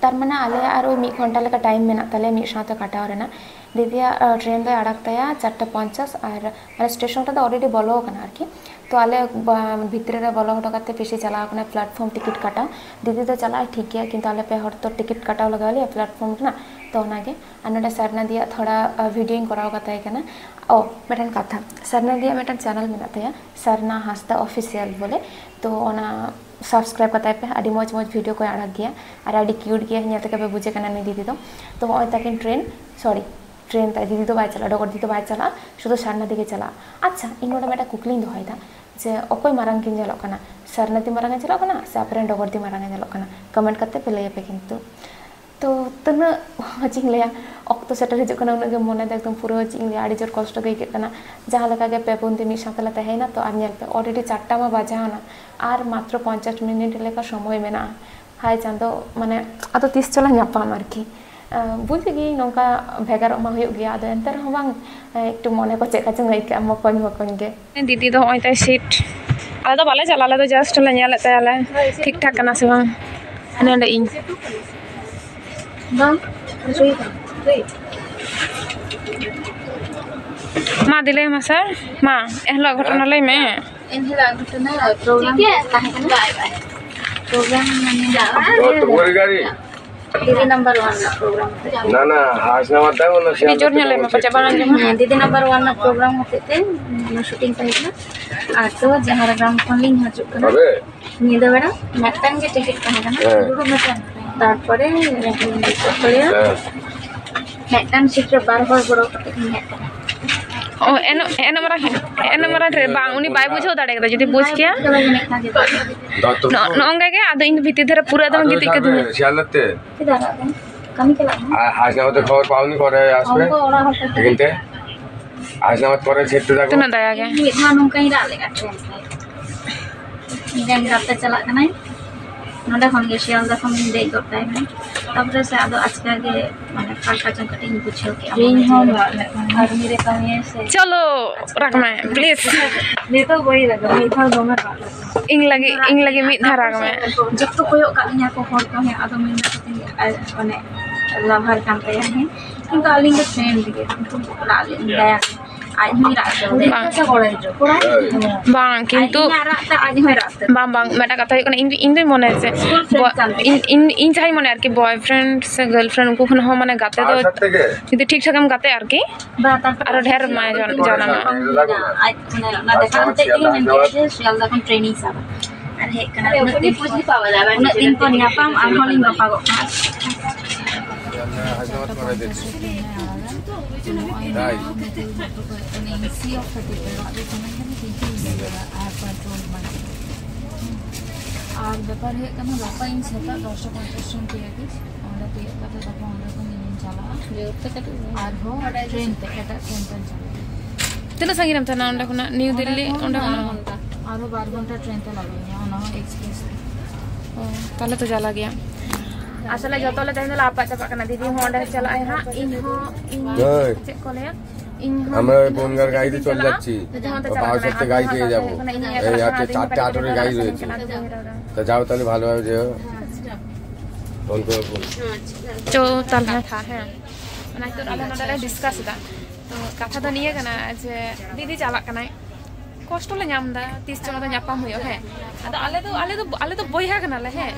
ᱛᱟᱨ ᱢᱟᱱᱮ ᱟᱞᱮᱭᱟᱜ ᱟᱨ ᱳᱭ ᱢᱤᱫ ᱜᱷᱚᱱᱴᱟ ᱞᱮᱠᱟ ᱴᱟᱭᱤᱢ ᱢᱮᱱᱟᱜ ᱛᱟᱞᱮᱭᱟ ᱢᱤᱫ ᱥᱟᱶᱛᱮ ᱠᱟᱴᱟᱣ ᱨᱮᱱᱟᱜ᱾ ᱫᱤᱫᱤᱭᱟᱜ, ᱟᱸ, ᱴᱨᱮᱱ ᱫᱚᱭ ᱟᱲᱟᱜᱽ ᱛᱟᱭᱟ ᱪᱟᱨᱴᱟ ᱯᱚᱧᱪᱟᱥ, ᱟᱨ ᱟᱞᱮ ᱥᱴᱮᱥᱚᱱ ᱨᱮᱫᱚ already ᱵᱚᱞᱚ ᱟᱠᱟᱱᱟ ᱟᱨᱠᱤ᱾ ᱛᱚ ᱟᱞᱮ ᱵᱟ-, ᱵᱷᱤᱛᱨᱤ ᱨᱮ ᱵᱚᱞᱚ ᱦᱚᱴᱚ ᱠᱟᱛᱮ ᱯᱤᱥᱤ ᱪᱟᱞᱟᱣ ᱟᱠᱟᱱᱟ platform ticket ᱠᱟᱴᱟᱣ᱾ ᱫᱤᱫᱤ ᱫᱚ ᱪᱟᱞᱟᱜ ᱟᱭ ᱴᱷᱤᱠ ᱜᱮᱭᱟ, ᱠᱤᱱᱛᱩ ᱟᱞᱮ ᱯᱮ ᱦᱚᱲ ᱛᱚ ᱴᱤᱠᱤᱴ ᱠᱟᱴᱟᱣ ᱞᱟᱜᱟᱣ ᱞᱮᱭᱟ platform ᱨᱮᱱᱟᱜ᱾ ᱛᱚ ᱚᱱᱟᱜᱮ, ᱟᱨ ᱱᱚᱰᱮ ᱥᱟᱨᱱᱟ ᱫᱤᱭᱟᱜ ᱛᱷᱚᱲᱟ, ᱟᱸ, ᱵᱷᱤᱰᱤᱭᱳᱧ ᱠᱚᱨᱟᱣ ᱠᱟᱛᱟᱭ ᱠᱟᱱᱟ᱾ ᱳ, ᱢᱤᱫᱴᱮᱱ ᱠᱟᱛᱷᱟ, ᱥᱟᱨᱱᱟ ᱫᱤᱭᱟᱜ ᱢᱤᱫᱴᱮᱱ ᱪᱮᱱᱮᱞ ᱢᱮᱱᱟᱜ ᱛᱟᱭᱟ, ᱥᱟᱨᱱᱟ ᱦᱟᱸᱥᱫᱟ ᱚᱯᱷᱤᱥᱤᱭᱟᱞ ᱵᱚᱞᱮ᱾ ᱛᱚ ᱚᱱᱟ subscribe ᱠᱟᱛᱟᱭ ᱯᱮ, ᱟᱹᱰᱤ ᱢᱚᱡᱽ ᱢᱚᱡᱽ ᱵᱷᱤᱰᱤᱭᱳ ᱠᱚᱭ ᱟᱲᱟᱜ ᱜᱮᱭᱟ, ᱟᱨ ᱟᱹᱰᱤ ᱠᱤᱭᱩᱴ ᱜᱮᱭᱟ, ᱧᱮᱞ ᱛᱮᱜᱮ ᱯᱮ ᱵᱩᱡᱮ ᱠᱟᱱᱟ ᱱᱩᱭ ᱫᱤᱫᱤ ᱫᱚ᱾ ᱛᱚ ᱦᱚᱸᱜᱼᱚᱭ ᱛᱟᱹᱠᱤᱱ ᱴᱨᱮᱱ, ᱥᱚᱨᱤ, ᱴᱨᱮᱱ ᱛᱟᱭ ᱫᱤᱫᱤ ᱫᱚ ᱵᱟᱭ ᱪᱟᱞᱟᱜᱼᱟ, ᱰᱚᱜᱚᱨ ᱫᱤᱫᱤ ᱫᱚ ᱵᱟᱭ ᱪᱟᱞᱟᱜᱼᱟ, ᱥᱩᱫᱷᱩ ᱥᱟᱨᱱᱟ ᱫᱤ ᱜᱮ ᱪᱟᱞᱟᱜᱼᱟ᱾ ᱟᱪᱪᱷᱟ, ᱤᱧ ᱱᱚᱰᱮ ᱢᱤᱫᱴᱟᱝ ᱠᱩᱠᱞᱤᱧ ᱫᱚᱦᱚᱭᱮᱫᱟ ᱡᱮ ᱚᱠᱚᱭ ᱢᱟᱨᱟᱝ ᱠᱤᱱ ᱧᱮᱞᱚᱜ ᱠᱟᱱᱟ, ᱥᱟᱨᱱᱟ ᱫᱤ ᱢᱟᱨᱟᱝ ᱮ ᱧᱮᱞᱚᱜ ᱠᱟᱱᱟ ᱥᱮ ᱟᱯᱮ ᱨᱮᱱ ᱰᱚᱜᱚᱨ ᱫᱤ ᱢᱟᱨᱟᱝ ᱮ ᱧᱮᱞᱚᱜ ᱠᱟᱱᱟ? ᱠᱚᱢᱮᱱᱴ ᱠᱟᱛᱮ ᱯᱮ ᱞᱟᱹᱭᱟᱯᱮ ᱠᱤᱱᱛᱩ᱾ ᱛᱚ ᱛᱤᱱᱟᱹᱜ ᱪᱮᱫ ᱤᱧ ᱞᱟᱹᱭᱟ, ᱚᱠᱛᱚ ᱥᱮᱴᱮᱨ ᱦᱤᱡᱩᱜ ᱠᱟᱱᱟ, ᱩᱱᱟᱹᱜ ᱜᱮ ᱢᱚᱱᱮ ᱫᱚ ᱮᱠᱫᱚᱢ ᱯᱩᱨᱟᱹ ᱪᱮᱫ ᱤᱧ ᱞᱟᱹᱭᱟ, ᱟᱹᱰᱤ ᱡᱳᱨ ᱠᱚᱥᱴᱚ ᱜᱮ ᱟᱹᱭᱠᱟᱹᱜ ᱠᱟᱱᱟ᱾ ᱡᱟᱦᱟᱸ ᱞᱮᱠᱟ ᱜᱮ ᱯᱮ ᱯᱩᱱ ᱫᱤᱱ ᱢᱤᱫ ᱥᱟᱶ ᱛᱮᱞᱮ ᱛᱟᱦᱮᱸᱭᱮᱱᱟ, ᱛᱚ ᱟᱨ ᱧᱮᱞ ᱯᱮ already ᱪᱟᱨᱴᱟ ᱢᱟ ᱵᱟᱡᱟᱣ ᱮᱱᱟ, ᱟᱨ ᱢᱟᱛᱨᱚ ᱯᱚᱧᱪᱟᱥ ᱢᱤᱱᱤᱴ ᱞᱮᱠᱟ ᱥᱚᱢᱚᱭ ᱢᱮᱱᱟᱜᱼᱟ᱾ ᱦᱟᱭ ᱪᱟᱸᱫᱚ, ᱢᱟᱱᱮ ᱟᱫᱚ ᱛᱤᱥ ᱪᱚᱞᱟᱝ ᱧᱟᱯᱟᱢ ᱟᱨᱠᱤ᱾ ᱟᱸ, ᱵᱩᱡᱽ ᱜᱮ ᱱᱚᱝᱠᱟ ᱵᱷᱮᱜᱟᱨᱚᱜ ᱢᱟ ᱦᱩᱭᱩᱜ ᱜᱮᱭᱟ, ᱟᱫᱚ ᱮᱱᱛᱮ ᱨᱮᱦᱚᱸ ᱵᱟᱝ, ᱮᱸ, ᱮᱠᱴᱩ ᱢᱚᱱᱮ ᱠᱚ ᱪᱮᱫ ᱠᱟ ᱪᱚᱝ ᱟᱹᱭᱠᱟᱹᱜᱼᱟ, ᱢᱚᱠᱚᱧ ᱢᱚᱠᱚᱧ ᱜᱮ᱾ ᱫᱤᱫᱤ ᱫᱚ ᱦᱚᱸᱜᱼᱚᱭ ᱛᱟᱭ ᱥᱤᱴ᱾ ᱟᱞᱮ ᱫᱚ ᱵᱟᱞᱮ ᱪᱟᱞᱟᱜᱼᱟ, ᱟᱞᱮ ᱫᱚ just ᱞᱮ ᱧᱮᱞᱮᱫ ᱛᱟᱭᱟᱞᱮ ᱴᱷᱤᱠ ᱴᱷᱟᱠ ᱠᱟᱱᱟ ᱥᱮ ᱵᱟᱝ᱾ ᱦᱟᱱᱮ ᱚᱸᱰᱮ ᱤᱧ᱾ ᱵᱟᱝ, ᱦᱩᱭ ᱠᱟᱱᱟ, ᱦᱩᱭ᱾ ᱢᱟ ᱫᱤᱞᱟᱹᱭ ᱢᱮᱥᱮ, ᱢᱟ ᱮᱱᱦᱤᱞᱳᱜ ᱜᱷᱚᱴᱚᱱᱟ ᱞᱟᱹᱭ ᱢᱮ᱾ ᱮᱱᱦᱤᱞᱳᱜ ᱜᱷᱚᱴᱚᱱᱟ ᱯᱨᱳᱜᱨᱟᱢ ᱛᱟᱦᱮᱸ ᱠᱟᱱᱟ᱾ ᱯᱨᱳᱜᱨᱟᱢ ᱢᱟᱱᱮ ᱫᱤᱫᱤ ᱱᱟᱢᱵᱟᱨ ᱳᱣᱟᱱ ᱨᱮᱱᱟᱜ ᱯᱨᱳᱜᱨᱟᱢ ᱦᱚᱛᱮᱡ ᱛᱮ᱾ ᱱᱟ, ᱱᱟ, ᱟᱥ ᱱᱟᱢᱵᱟᱨ ᱛᱟᱭ ᱚᱱᱟ ᱥᱮ ᱟᱹᱰᱤ ᱡᱳᱨ ᱧᱮᱞ ᱞᱮ ᱢᱮ, ᱯᱟᱪᱮ ᱵᱟᱝ ᱟᱸᱡᱚᱢᱚᱜ᱾ ᱦᱮᱸ, ᱫᱤᱫᱤ ᱱᱟᱢᱵᱟᱨ ᱳᱣᱟᱱ ᱨᱮᱱᱟᱜ ᱯᱨᱳᱜᱨᱟᱢ ᱦᱚᱛᱮᱡ ᱛᱮ ᱚᱱᱟ ᱥᱩᱴᱤᱝ ᱛᱟᱦᱮᱸ ᱠᱟᱱᱟ᱾ ᱟᱨ ᱛᱚ ᱡᱟᱦᱟᱸ ᱨᱮ ᱜᱨᱟᱢ ᱠᱷᱚᱱ ᱞᱤᱧ ᱦᱤᱡᱩᱜ ᱠᱟᱱᱟ, ᱧᱤᱫᱟᱹ ᱵᱮᱲᱟ ᱢᱤᱫᱴᱟᱝ ᱜᱮ ᱴᱤᱠᱤᱴ ᱛᱟᱦᱮᱸ ᱠᱟᱱᱟ᱾ ᱦᱮᱸ᱾ ᱛᱟᱨᱯᱚᱨᱮ ᱪᱮᱫ ᱠᱚ ᱞᱟᱹᱭᱟ, ᱦᱮᱸ᱾ ᱢᱤᱫᱴᱟᱝ ᱥᱤᱴ ᱨᱮ ᱵᱟᱨ ᱦᱚᱲ ᱜᱚᱲᱚ ᱠᱟᱛᱮ ᱞᱤᱧ ᱦᱮᱡ ᱠᱟᱱᱟ᱾ ᱚ, ᱮᱱᱚᱜ ᱮᱱᱚᱜ ᱢᱟᱨᱟᱝ ᱮᱱᱚᱜ ᱢᱟᱨᱟᱝ ᱨᱮ ᱵᱟᱝ, ᱩᱱᱤ ᱵᱟᱭ ᱵᱩᱡᱷᱟᱹᱣ ᱫᱟᱲᱮ ᱠᱟᱫᱟ᱾ ᱡᱩᱫᱤ ᱵᱩᱡᱽ ᱠᱮᱭᱟ᱾ ᱱᱚᱜᱼᱚ ᱱᱚᱝᱠᱟ ᱜᱮ᱾ ᱟᱫᱚ ᱤᱧ ᱫᱚ ᱵᱷᱤᱛᱤᱨ ᱫᱷᱟᱨᱮ ᱯᱩᱨᱟᱹ ᱮᱠᱫᱚᱢ ᱜᱤᱛᱤᱡ ᱠᱟᱹᱫᱤᱧᱟ᱾ ᱥᱤᱭᱟᱞᱫᱟ ᱛᱮ᱾ ᱪᱮᱫᱟᱜ ᱨᱟᱜ ᱠᱟᱱᱟ? ᱠᱟᱹᱢᱤ ᱪᱟᱞᱟᱜ ᱠᱟᱱᱟ᱾ ᱟᱨ ᱦᱟᱥᱱᱟᱢᱟᱫ ᱠᱷᱚᱵᱚᱨ ᱯᱟᱣᱱᱤ ᱠᱚᱨᱮ ᱟᱥᱯᱮ? ᱚᱲᱟᱜ ᱦᱚᱲ ᱠᱚ ᱴᱷᱤᱠ ᱛᱮ? ᱦᱟᱥᱱᱟᱢᱟᱫ ᱠᱚᱨᱮ ᱪᱮᱫ ᱛᱮ ᱛᱤᱱᱟᱹᱜ ᱫᱟᱭᱟ ᱜᱮ᱾ ᱢᱤᱫ ᱫᱷᱟᱣ ᱱᱚᱝᱠᱟᱧ ᱨᱟᱜ ᱞᱮᱫᱟ ᱴᱨᱮᱱ ᱨᱮ᱾ ᱤᱧ ᱨᱮᱱ ᱜᱟᱛᱮ ᱪᱟᱞᱟᱜ ᱠᱟᱱᱟᱭ, ᱱᱚᱸᱰᱮ ᱠᱷᱚᱱ ᱜᱮ ᱥᱤᱭᱟᱞᱫᱟ ᱠᱷᱚᱱ ᱜᱤᱧ ᱫᱮᱡ ᱜᱚᱫ ᱠᱟᱭ ᱠᱟᱱᱟ᱾ ᱛᱟᱯᱚᱨᱮ ᱥᱮ ᱟᱫᱚ ᱟᱪᱠᱟ ᱜᱮ ᱢᱟᱱᱮ ᱯᱷᱟᱸᱠᱟ ᱪᱚᱝ ᱠᱟᱹᱴᱤᱡ ᱤᱧ ᱵᱩᱡᱷᱟᱹᱣ ᱠᱮᱜᱼᱟ᱾ ᱤᱧ ᱦᱚᱸ ᱨᱟᱜ ᱞᱮᱫ ᱛᱟᱦᱮᱸ᱾ ᱟᱨᱢᱤ ᱨᱮ ᱠᱟᱹᱢᱤᱭᱟᱭ ᱥᱮ᱾ ᱪᱚᱞᱚ, ᱨᱟᱜᱽ ᱢᱮ, please᱾ ᱱᱤᱛᱚᱜ ᱵᱟᱹᱧ ᱨᱟᱜᱟ, ᱢᱤᱫ ᱫᱷᱟᱣ ᱫᱚᱢᱮ ᱨᱟᱜ ᱞᱮᱫᱟ᱾ ᱤᱧ ᱞᱟᱹᱜᱤᱫ, ᱤᱧ ᱞᱟᱹᱜᱤᱫ ᱢᱤᱫ ᱫᱷᱟᱣ ᱨᱟᱜᱽ ᱢᱮ᱾ ᱡᱚᱛᱚ ᱠᱚᱭᱚᱜ ᱠᱟᱜ ᱞᱤᱧᱟ ᱠᱚ ᱦᱚᱲ ᱠᱚ, ᱦᱮᱸ, ᱟᱫᱚ ᱢᱮᱱ ᱫᱟᱠᱚ ᱛᱤᱧ, ᱟᱨ ᱢᱟᱱᱮ ᱞᱟᱵᱷᱟᱨ ᱠᱟᱱ ᱛᱟᱭᱟ, ᱦᱮᱸ, ᱠᱤᱱᱛᱩ ᱟᱹᱞᱤᱧ ᱫᱚ ᱯᱷᱨᱮᱱᱰ ᱜᱮ, ᱠᱤᱱᱛᱩ ᱨᱟᱜ ᱞᱤᱧ ᱫᱟᱭᱟ ᱠᱮᱫᱟ᱾ ᱟᱡ ᱦᱚᱸᱭ ᱨᱟᱜ ᱦᱚᱪᱚ ᱞᱮᱫᱟ᱾ ᱵᱟᱝ᱾ ᱠᱚᱲᱟ ᱜᱤᱫᱽᱨᱟᱹ, ᱠᱚᱲᱟ ᱜᱤᱫᱽᱨᱟᱹ᱾ ᱵᱟᱝ, ᱟᱡ ᱠᱤᱱᱛᱩ ᱤᱧᱟᱜ ᱨᱟᱜ ᱛᱮ ᱟᱡ ᱦᱚᱸᱭ ᱨᱟᱜ ᱛᱮ᱾ ᱵᱟᱝ, ᱵᱟᱝ, ᱢᱤᱫᱴᱟᱝ ᱠᱟᱛᱷᱟ ᱦᱩᱭᱩᱜ ᱠᱟᱱᱟ, ᱤᱧ ᱫᱚ, ᱤᱧ ᱫᱚᱧ ᱢᱚᱱᱮᱭᱟ ᱡᱮ ᱥᱠᱩᱞ ᱯᱷᱨᱮᱱᱰ ᱵᱚ-, ᱠᱟᱱ ᱛᱤᱧᱟ᱾ ᱤᱧ, ᱤᱧ, ᱤᱧ ᱡᱟᱦᱟᱸᱧ ᱢᱚᱱᱮᱭᱟ ᱟᱨᱠᱤ, ᱵᱚᱭᱯᱷᱨᱮᱱᱰ ᱥᱮ ᱜᱟᱨᱞᱯᱷᱨᱮᱱᱰ ᱩᱱᱠᱩ ᱠᱷᱚᱱ ᱦᱚᱸ ᱢᱟᱱᱮ ᱜᱟᱛᱮ ᱫᱚ ᱟᱨ ᱥᱟᱛᱮ ᱜᱮ? ᱡᱩᱫᱤ ᱴᱷᱤᱠ ᱴᱷᱟᱠ ᱮᱢ ᱜᱟᱛᱮᱜᱼᱟ ᱟᱨᱠᱤ, ᱵᱟ, ᱛᱟᱨᱯᱚᱨ ᱟᱨᱚ ᱰᱷᱮᱨ ᱢᱟᱭᱟ ᱡᱚᱱ-, ᱡᱟᱱᱟᱢᱚᱜᱼᱟ᱾ ᱟᱡ ᱢᱟᱱᱮ ᱚᱱᱟ ᱫᱮᱠᱷᱟ ᱠᱟᱛᱮ ᱛᱮᱜᱮ ᱢᱮᱱ ᱠᱮᱫᱟ ᱡᱮ ᱥᱤᱭᱟᱞᱫᱟ ᱠᱷᱚᱱ ᱴᱨᱮᱱᱤᱝ ᱥᱟᱵᱟ᱾ ᱟᱨ ᱦᱮᱡ ᱠᱟᱱᱟ᱾ ᱩᱱᱟᱹᱜ ᱫᱤᱱ ᱯᱚᱨ, ᱩᱱᱟᱹᱜ ᱫᱤᱱ ᱯᱚᱨ ᱧᱟᱯᱟᱢ, ᱟᱨᱦᱚᱸ ᱞᱤᱧ ᱨᱟᱯᱟᱜᱚᱜ ᱠᱟᱱᱟ᱾ ᱦᱟᱭᱫᱨᱟᱵᱟᱫ ᱠᱚᱨᱮ ᱫᱮᱠᱷᱤ᱾ ᱛᱟᱭ᱾ ᱟᱨ ᱵᱮᱯᱟᱨ ᱦᱩᱭᱩᱜ ᱠᱟᱱᱟ, ᱜᱟᱯᱟ ᱤᱧ ᱥᱮᱛᱟᱜ ᱫᱚᱥᱴᱟ ᱯᱚᱧᱪᱟᱥ ᱴᱨᱮᱱ ᱛᱤᱭᱟᱹᱜᱤᱧ᱾ ᱚᱸᱰᱮ ᱛᱤᱭᱟᱹᱜ ᱠᱟᱛᱮ ᱛᱟᱨᱯᱚᱨ ᱚᱸᱰᱮ ᱠᱷᱚᱱ ᱤᱧᱤᱧ ᱪᱟᱞᱟᱜᱼᱟ᱾ ᱡᱳᱨ ᱛᱮ ᱠᱟᱹᱴᱤᱡ ᱨᱚᱲ᱾ ᱟᱨᱦᱚᱸ ᱴᱨᱮᱱ ᱛᱮ, ᱮᱴᱟᱜ ᱴᱨᱮᱱ ᱛᱮᱧ ᱪᱟᱞᱟᱜᱼᱟ᱾ ᱛᱤᱱᱟᱹᱜ ᱥᱟᱺᱜᱤᱧ ᱨᱮᱢ ᱛᱟᱦᱮᱱᱟ ᱚᱸᱰᱮ ᱠᱷᱚᱱᱟᱜ, ᱱᱤᱭᱩ ᱫᱤᱞᱞᱤ? ᱚᱸᱰᱮ ᱠᱷᱚᱱᱟᱜ ᱟᱨᱦᱚᱸ ᱵᱟᱨ ᱜᱷᱚᱱᱴᱟ ᱴᱨᱮᱱ ᱛᱮ ᱞᱟᱜᱟᱣᱤᱧᱟ, ᱚᱱᱟ ᱦᱚᱸ ᱮᱠᱥᱯᱨᱮᱥ ᱛᱮ᱾ ᱚ, ᱛᱟᱦᱞᱮ ᱛᱚ ᱡᱟᱞᱟ ᱜᱮᱭᱟ᱾ ᱟᱥᱚᱞᱮ ᱡᱚᱛᱚ ᱞᱮ ᱛᱮᱦᱮᱧ ᱫᱚᱞᱮ ᱟᱯᱟᱜ ᱪᱟᱵᱟᱜ ᱠᱟᱱᱟ᱾ ᱫᱤᱫᱤ ᱦᱚᱸ ᱚᱸᱰᱮ ᱪᱟᱞᱟᱜ ᱟᱭ ᱦᱟᱸᱜ, ᱤᱧ ᱦᱚᱸ, ᱤᱧ ᱦᱳᱭ᱾ ᱪᱮᱫ ᱠᱚ ᱞᱟᱹᱭᱟ, ᱤᱧ ᱦᱚᱸ ᱟᱢ ᱤᱧ ᱦᱚᱸ ᱯᱩᱱ ᱜᱟᱨ ᱜᱟᱹᱰᱤ ᱛᱮ ᱪᱟᱞᱟᱜ ᱪᱟᱞᱟᱜᱼᱟ᱾ ᱪᱟᱞᱟᱜ ᱪᱮ? ᱡᱚᱛᱚ ᱦᱚᱸ ᱛᱮ ᱪᱟᱞᱟᱜ ᱵᱟᱦᱟ ᱠᱟᱱᱟ᱾ ᱥᱮᱫ ᱛᱮ ᱟᱢ ᱜᱟᱹᱰᱤ ᱦᱚᱸ ᱛᱮ ᱪᱟᱞᱟᱜ ᱡᱟᱵᱚ᱾ ᱠᱟᱱᱟ᱾ ᱤᱧ ᱦᱚᱸ ᱮᱭ, ᱪᱟᱞᱟᱜ ᱟᱯᱮ ᱠᱟᱱᱟ᱾ ᱪᱟᱨᱴᱮ ᱟᱴᱷᱟᱨᱚ ᱨᱮ ᱜᱟᱹᱰᱤ ᱨᱚᱭᱮᱥᱮ᱾ ᱛᱚ ᱡᱟᱣ ᱛᱟᱦᱞᱮ ᱵᱷᱟᱞᱚ ᱵᱷᱟᱵᱮ ᱡᱮ ᱯᱷᱳᱱ ᱠᱚᱨᱮ ᱯᱷᱳᱱ᱾ ᱪᱚ ᱛᱟᱦᱞᱮ᱾ ᱠᱟᱛᱷᱟ, ᱦᱮᱸ, ᱚᱱᱟ ᱱᱤᱛᱚᱜ ᱟᱞᱮ ᱱᱚᱰᱮ ᱞᱮ ᱰᱤᱥᱠᱟᱥ ᱮᱫᱟ᱾ ᱛᱚ ᱠᱟᱛᱷᱟ ᱫᱚ ᱱᱤᱭᱟᱹ ᱠᱟᱱᱟ ᱡᱮ ᱫᱤᱫᱤ ᱪᱟᱞᱟᱜ ᱠᱟᱱᱟᱭ, ᱠᱚᱥᱴᱚ ᱞᱮ ᱧᱟᱢ ᱮᱫᱟ, ᱛᱤᱥ ᱪᱚ ᱟᱫᱚ ᱧᱟᱯᱟᱢ ᱦᱩᱭᱩᱜᱼᱟ᱾ ᱦᱮᱸ, ᱟᱫᱚ ᱟᱞᱮ ᱫᱚ, ᱟᱞᱮ ᱫᱚ, ᱟᱞᱮ ᱫᱚ ᱵᱚᱭᱦᱟ ᱠᱟᱱᱟᱞᱮ᱾ ᱦᱮᱸ,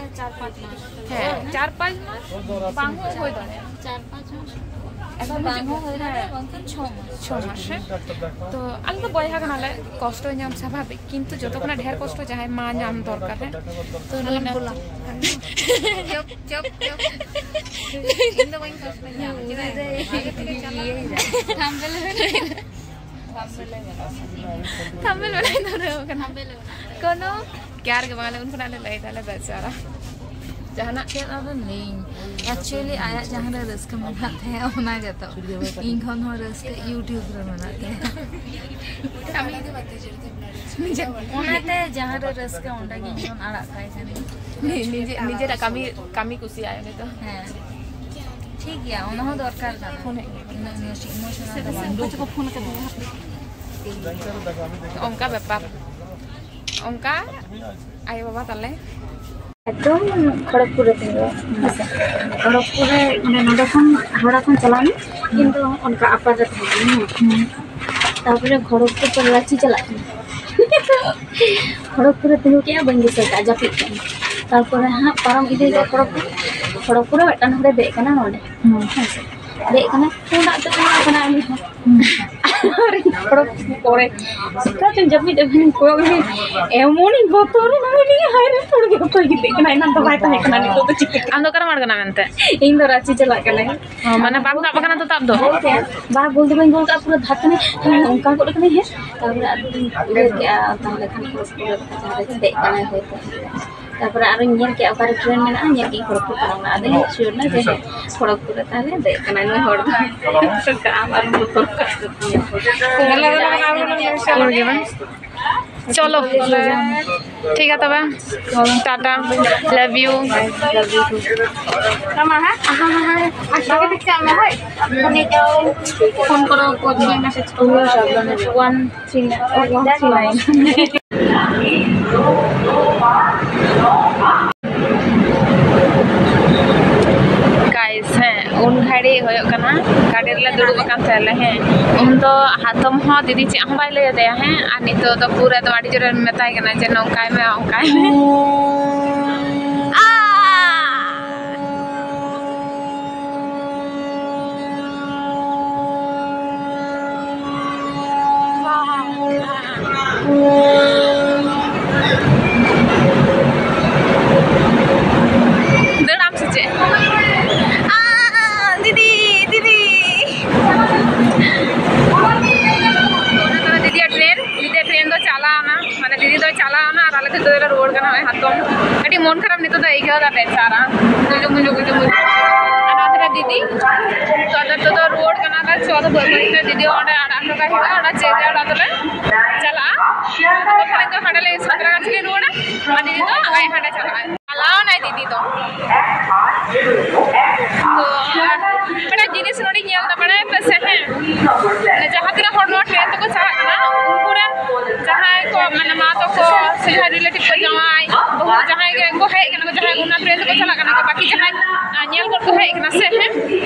ᱦᱮᱸ, ᱪᱟᱨ ᱯᱟᱸᱪ ᱢᱟᱥ ᱵᱟᱝ ᱦᱚᱸ ᱦᱩᱭ ᱫᱟᱲᱮᱭᱟᱜᱼᱟ᱾ ᱪᱟᱨ ᱯᱟᱸᱪ ᱢᱟᱥ ᱮᱠᱫᱚᱢ ᱵᱟᱝ ᱦᱚᱸ ᱦᱩᱭ ᱫᱟᱲᱮᱭᱟᱜᱼᱟ, ᱦᱮᱸ᱾ ᱵᱟᱝᱠᱷᱟᱱ ᱪᱷᱚ ᱢᱟᱥ᱾ ᱪᱷᱚ ᱢᱟᱥ, ᱦᱮᱸ᱾ ᱛᱚ ᱟᱞᱮ ᱫᱚ ᱵᱚᱭᱦᱟ ᱠᱟᱱᱟᱞᱮ, ᱠᱚᱥᱴᱚ ᱧᱟᱢ ᱥᱟᱵᱷᱟᱵᱤᱠ, ᱠᱤᱱᱛᱩ ᱡᱚᱛᱚ ᱠᱷᱚᱱᱟᱜ ᱰᱷᱮᱨ ᱠᱚᱥᱴᱚ ᱡᱟᱦᱟᱸᱭ ᱢᱟ ᱧᱟᱢ ᱫᱚᱨᱠᱟᱨ, ᱦᱮᱸ᱾ ᱛᱚ ᱱᱩᱭ ᱱᱟ-, ᱪᱚᱯ, ᱪᱚᱯ, ᱪᱚᱯ᱾ ᱤᱧ ᱫᱚ ᱵᱟᱹᱧ ᱠᱚᱥᱴᱚᱧᱟ, ᱪᱮᱫᱟᱜ? ᱩᱱᱤ ᱫᱚᱭ ᱤᱭᱟᱹᱭᱮᱫᱟ᱾ ᱛᱷᱟᱢᱵᱮᱞ ᱨᱮ ᱢᱮᱱᱟᱭᱟ᱾ ᱛᱷᱟᱢᱵᱮᱞ ᱵᱮᱱᱟᱣ ᱫᱷᱩᱨᱟᱹᱣ ᱠᱟᱱᱟ᱾ ᱠᱳᱱᱳ ᱠᱮᱭᱟᱨ ᱜᱮ ᱵᱟᱝ, ᱟᱞᱮ ᱩᱱ ᱠᱷᱚᱱᱟᱜ ᱞᱮ ᱞᱟᱹᱭ ᱫᱟᱞᱮ ᱵᱮᱪᱟᱨᱟ᱾ ᱡᱟᱦᱟᱱᱟᱜ ᱪᱮᱫ ᱟᱫᱚ ᱞᱟᱹᱭᱟᱹᱧ, actually ᱟᱭᱟᱜ ᱡᱟᱦᱟᱸ ᱨᱮ ᱨᱟᱹᱥᱠᱟᱹ ᱢᱮᱱᱟᱜ ᱛᱟᱭᱟ ᱚᱱᱟ ᱜᱮᱛᱚ᱾ ᱤᱧ ᱠᱷᱚᱱ ᱦᱚᱸ ᱨᱟᱹᱥᱠᱟᱹ YouTube ᱨᱮ ᱢᱮᱱᱟᱜ ᱛᱟᱭᱟ᱾ ᱚᱱᱟᱛᱮ ᱡᱟᱦᱟᱸ ᱨᱮ ᱨᱟᱹᱥᱠᱟᱹ ᱚᱸᱰᱮ ᱜᱮ ᱤᱧ ᱠᱷᱚᱱ ᱟᱲᱟᱜ ᱠᱟᱭ ᱠᱟᱹᱱᱟᱹᱧ᱾ ᱱᱤᱡᱮ ᱱᱤᱡᱮᱨᱟᱜ ᱠᱟᱹᱢᱤ ᱠᱟᱹᱢᱤ ᱠᱩᱥᱤᱭᱟᱜᱼᱟᱭ ᱩᱱᱤ ᱫᱚ᱾ ᱦᱮᱸ, ᱴᱷᱤᱠ ᱜᱮᱭᱟ, ᱚᱱᱟ ᱦᱚᱸ ᱫᱚᱨᱠᱟᱨ ᱠᱟᱱᱟ᱾ ᱯᱷᱳᱱ ᱦᱮᱡ ᱠᱟᱱᱟ᱾ ᱩᱱᱟᱹᱜ emotional ᱫᱚ ᱵᱟᱝ᱾ ᱚᱠᱚᱭ ᱪᱚᱠᱚ ᱯᱷᱳᱱ ᱠᱟᱫᱟ᱾ ᱚᱱᱠᱟ ᱵᱮᱯᱟᱨ, ᱚᱱᱠᱟ ᱟᱭᱳ ᱵᱟᱵᱟ ᱛᱟᱞᱮ᱾ ᱮᱠᱫᱚᱢ ᱠᱷᱚᱲᱚᱜᱽᱯᱩᱨ ᱨᱮ ᱛᱤᱸᱜᱩ᱾ ᱦᱮᱸᱥᱮ? ᱠᱷᱚᱲᱚᱜᱽᱯᱩᱨ ᱨᱮ, ᱢᱟᱱᱮ, ᱱᱚᱰᱮ ᱠᱷᱚᱱ ᱦᱟᱣᱲᱟ ᱠᱷᱚᱱ ᱪᱟᱞᱟᱣ ᱮᱱᱟ, ᱤᱧ ᱫᱚ ᱚᱱᱠᱟ ᱟᱯᱟᱨ ᱨᱮ ᱛᱟᱦᱮᱸ ᱠᱟᱱᱟ, ᱦᱮᱸ᱾ ᱦᱩᱸ᱾ ᱛᱟᱨᱯᱚᱨᱮ ᱠᱷᱚᱲᱚᱜᱽᱯᱩᱨ ᱠᱷᱚᱱ ᱨᱟᱸᱪᱤ ᱪᱟᱞᱟᱜ ᱠᱟᱱᱟ᱾ ᱠᱷᱚᱲᱚᱜᱽᱯᱩᱨ ᱨᱮ ᱛᱤᱸᱜᱩ ᱠᱮᱜᱼᱟ, ᱵᱟᱹᱧ ᱫᱤᱥᱟᱹ ᱠᱟᱜᱼᱟ, ᱡᱟᱹᱯᱤᱫ ᱠᱟᱜᱼᱟᱹᱧ᱾ ᱛᱟᱨᱯᱚᱨᱮ ᱦᱟᱸᱜ ᱯᱟᱨᱚᱢ ᱤᱫᱤᱭᱮᱫᱟ ᱠᱷᱚᱲᱚᱜᱽᱯᱩᱨ, ᱠᱷᱚᱲᱚᱜᱽᱯᱩᱨ ᱨᱮ ᱢᱤᱫᱴᱟᱝ ᱦᱚᱲᱮ ᱫᱮᱡ ᱠᱟᱱᱟ ᱱᱚᱰᱮ᱾ ᱦᱩᱸ᱾ ᱦᱮᱸ ᱥᱮ? ᱫᱮᱡ ᱠᱟᱱᱟ, ᱛᱩᱢᱫᱟᱜ ᱛᱮ ᱩᱭᱩᱝ ᱠᱟᱱᱟ ᱩᱱᱤ ᱦᱚᱸ᱾ ᱦᱩᱸ᱾ ᱟᱨ ᱤᱧ ᱠᱷᱚᱲᱚᱜᱽᱯᱩᱨ ᱯᱚᱨᱮ ᱪᱤᱠᱟᱹᱛᱮᱧ ᱡᱟᱹᱯᱤᱫ ᱮᱫᱟ, ᱠᱚᱭᱚᱜ ᱢᱮ, ᱮᱢᱚᱱᱤᱧ ᱵᱚᱛᱚᱨ ᱮᱱᱟ, ᱦᱟᱭ ᱨᱮ, ᱦᱚᱲ ᱜᱮ ᱵᱟᱠᱚ ᱜᱤᱛᱤᱡ ᱠᱟᱱᱟ, ᱮᱱᱟᱱ ᱫᱚ ᱵᱟᱭ ᱛᱟᱦᱮᱸ ᱠᱟᱱᱟ, ᱱᱤᱛᱚᱜ ᱫᱚ ᱪᱤᱠᱟᱹ? ᱟᱢ ᱫᱚ ᱚᱠᱟᱨᱮᱢ ᱟᱬᱜᱚᱱᱟ ᱢᱮᱱᱛᱮ? ᱤᱧ ᱫᱚ ᱨᱟᱸᱪᱤ ᱪᱟᱞᱟᱜ ᱠᱟᱹᱱᱟᱹᱧ᱾ ᱚ, ᱢᱟᱱᱮ ᱵᱟᱢ ᱥᱟᱵ ᱟᱠᱟᱱᱟ ᱛᱚ ᱛᱟᱵ ᱫᱚ? ᱵᱟᱝ, ᱜᱳᱞ ᱫᱚ ᱵᱟᱹᱧ ᱜᱳᱞ ᱠᱟᱜᱼᱟ, ᱯᱩᱨᱟᱹ ᱫᱷᱟᱨ ᱠᱟᱹᱱᱟᱹᱧ, ᱦᱮᱸ, ᱚᱱᱠᱟ ᱜᱚᱫ ᱠᱟᱹᱱᱟᱹᱧ, ᱦᱮᱸ, ᱛᱟᱨᱯᱚᱨᱮ ᱟᱫᱚᱧ ᱩᱭᱦᱟᱹᱨ ᱠᱮᱜᱼᱟ, ᱛᱟᱦᱞᱮ ᱠᱷᱟᱱ ᱠᱷᱚᱲᱚᱜᱽᱯᱩᱨ ᱨᱮ ᱫᱮᱡ ᱠᱟᱱᱟᱭ ᱦᱚᱭᱛᱳ᱾ ᱛᱟᱨᱯᱚᱨᱮ ᱟᱨᱚᱧ ᱧᱮᱞ ᱠᱮᱜᱼᱟ ᱚᱠᱟᱨᱮ ᱴᱨᱮᱱ ᱢᱮᱱᱟᱜᱼᱟ, ᱧᱮᱞ ᱠᱮᱜᱼᱟᱹᱧ ᱠᱷᱚᱲᱚᱜᱽᱯᱩᱨ ᱯᱟᱨᱚᱢ ᱱᱟ᱾ ᱟᱫᱚᱧ sure ᱱᱟ ᱡᱮ ᱦᱮᱸ, ᱠᱷᱚᱲᱚᱜᱽᱯᱩᱨ ᱨᱮ ᱛᱟᱦᱞᱮ ᱫᱮᱡ ᱠᱟᱱᱟᱭ ᱱᱩᱭ ᱦᱚᱲ ᱫᱚ᱾ ᱟᱢ ᱟᱞᱚᱢ ᱵᱚᱛᱚᱨ ᱠᱚᱜᱼᱟ᱾ ᱯᱩᱨ ᱜᱮ ᱵᱟᱝ? ᱪᱚᱞᱚ, ᱴᱷᱤᱠ ᱜᱮᱭᱟ ᱛᱚᱵᱮ, ᱴᱟᱴᱟ, love you᱾ ᱯᱷᱳᱱ ᱠᱚᱨᱚ, ᱠᱚ ᱢᱮᱥᱮᱡᱽ ᱠᱚ᱾ One three nine, one three nine. Guys, ᱦᱮᱸ, ᱩᱱ ᱜᱷᱟᱹᱲᱤ ᱦᱩᱭᱩᱜ ᱠᱟᱱᱟ, ᱜᱟᱹᱰᱤ ᱨᱮᱞᱮ ᱫᱩᱲᱩᱵ ᱟᱠᱟᱱ ᱛᱟᱦᱮᱸᱞᱮ, ᱦᱮᱸ, ᱩᱱ ᱫᱚ ᱦᱟᱛᱚᱢ ᱦᱚᱸ ᱫᱤᱫᱤ ᱪᱮᱫ ᱦᱚᱸ ᱵᱟᱭ ᱞᱟᱹᱭ ᱟᱫᱮᱭᱟ, ᱦᱮᱸ, ᱟᱨ ᱱᱤᱛᱚᱜ ᱫᱚ ᱯᱩᱨᱟᱹ ᱮᱠᱫᱚᱢ ᱟᱹᱰᱤ ᱡᱳᱨᱮ ᱢᱮᱛᱟᱭ ᱠᱟᱱᱟ ᱡᱮ ᱱᱚᱝᱠᱟᱭ ᱢᱮ, ᱚᱱᱠᱟᱭ ᱢᱮ᱾ ᱟᱨ ᱫᱟᱹᱲᱟᱢ ᱥᱮ ᱪᱮᱫ? ᱟᱸ, ᱫᱤᱫᱤ, ᱫᱤᱫᱤ᱾ ᱫᱚ ᱟᱹᱭᱠᱟᱹᱣ ᱫᱟ ᱵᱮᱪᱟᱨᱟ᱾ ᱜᱩᱡᱩᱜ, ᱜᱩᱡᱩᱜ, ᱜᱩᱡᱩᱜ, ᱜᱩᱡᱩᱜ᱾ ᱟᱨ ᱱᱚᱛᱮ ᱨᱮ ᱫᱤᱫᱤ, ᱛᱚ ᱟᱫᱚ ᱱᱤᱛᱚᱜ ᱫᱚ ᱨᱩᱣᱟᱹᱲ ᱠᱟᱱᱟ ᱞᱮ, ᱪᱚ ᱟᱫᱚ ᱵᱟᱹᱭ ᱵᱟᱹᱭ ᱛᱮ ᱫᱤᱫᱤ ᱚᱸᱰᱮ ᱟᱲᱟᱜ ᱦᱚᱴᱚ ᱠᱟᱭ ᱦᱩᱭᱩᱜᱼᱟ, ᱚᱸᱰᱮ ᱡᱮ ᱡᱟᱨ ᱚᱲᱟᱜ ᱫᱚᱞᱮ ᱪᱟᱞᱟᱜᱼᱟ᱾ ᱛᱚᱠᱷᱚᱱ ᱫᱚ ᱦᱟᱸᱰᱮ ᱞᱮ ᱥᱟᱸᱛᱨᱟᱜᱟᱪᱷᱤ ᱞᱮ ᱨᱩᱣᱟᱹᱲᱟ, ᱟᱨ ᱫᱤᱫᱤ ᱫᱚ ᱟᱡ ᱦᱟᱸᱰᱮ ᱪᱟᱞᱟᱜᱼᱟᱭ᱾ ᱪᱟᱞᱟᱣ ᱱᱟᱭ ᱫᱤᱫᱤ ᱫᱚ᱾ ᱛᱚ, ᱟᱨ ᱢᱤᱫᱴᱟᱝ ᱡᱤᱱᱤᱥ ᱱᱚᱰᱮᱧ ᱧᱮᱞ ᱮᱫᱟ, ᱵᱟᱲᱟᱭ ᱯᱮ ᱥᱮ? ᱦᱮᱸ, ᱡᱟᱦᱟᱸ ᱛᱤᱱᱟᱹᱜ ᱦᱚᱲ ᱱᱚᱣᱟ ᱴᱨᱮᱱ ᱛᱮᱠᱚ ᱪᱟᱞᱟᱜ ᱠᱟᱱᱟ, ᱩᱱᱠᱩ ᱨᱮᱱ ᱡᱟᱦᱟᱸᱭ ᱠᱚ, ᱢᱟᱱᱮ, ᱢᱟ ᱛᱟᱠᱚ ᱥᱮ ᱡᱟᱦᱟᱸᱭ ᱨᱤᱞᱮᱴᱤᱵᱷ ᱠᱚ, ᱡᱟᱶᱟᱭ ᱵᱟᱹᱦᱩ, ᱡᱟᱦᱟᱸᱭ ᱜᱮ ᱠᱚ ᱦᱮᱡ ᱠᱟᱱᱟ ᱠᱚ, ᱡᱟᱦᱟᱸᱭ ᱚᱱᱟ ᱴᱨᱮᱱ ᱛᱮᱠᱚ ᱪᱟᱞᱟᱜ ᱠᱟᱱᱟ ᱠᱚ, ᱵᱟᱹᱠᱤ ᱡᱟᱦᱟᱸᱭ, ᱟᱸ, ᱧᱮᱞ ᱠᱚ ᱦᱮᱡ ᱠᱟᱱᱟ ᱥᱮ, ᱦᱮᱸ,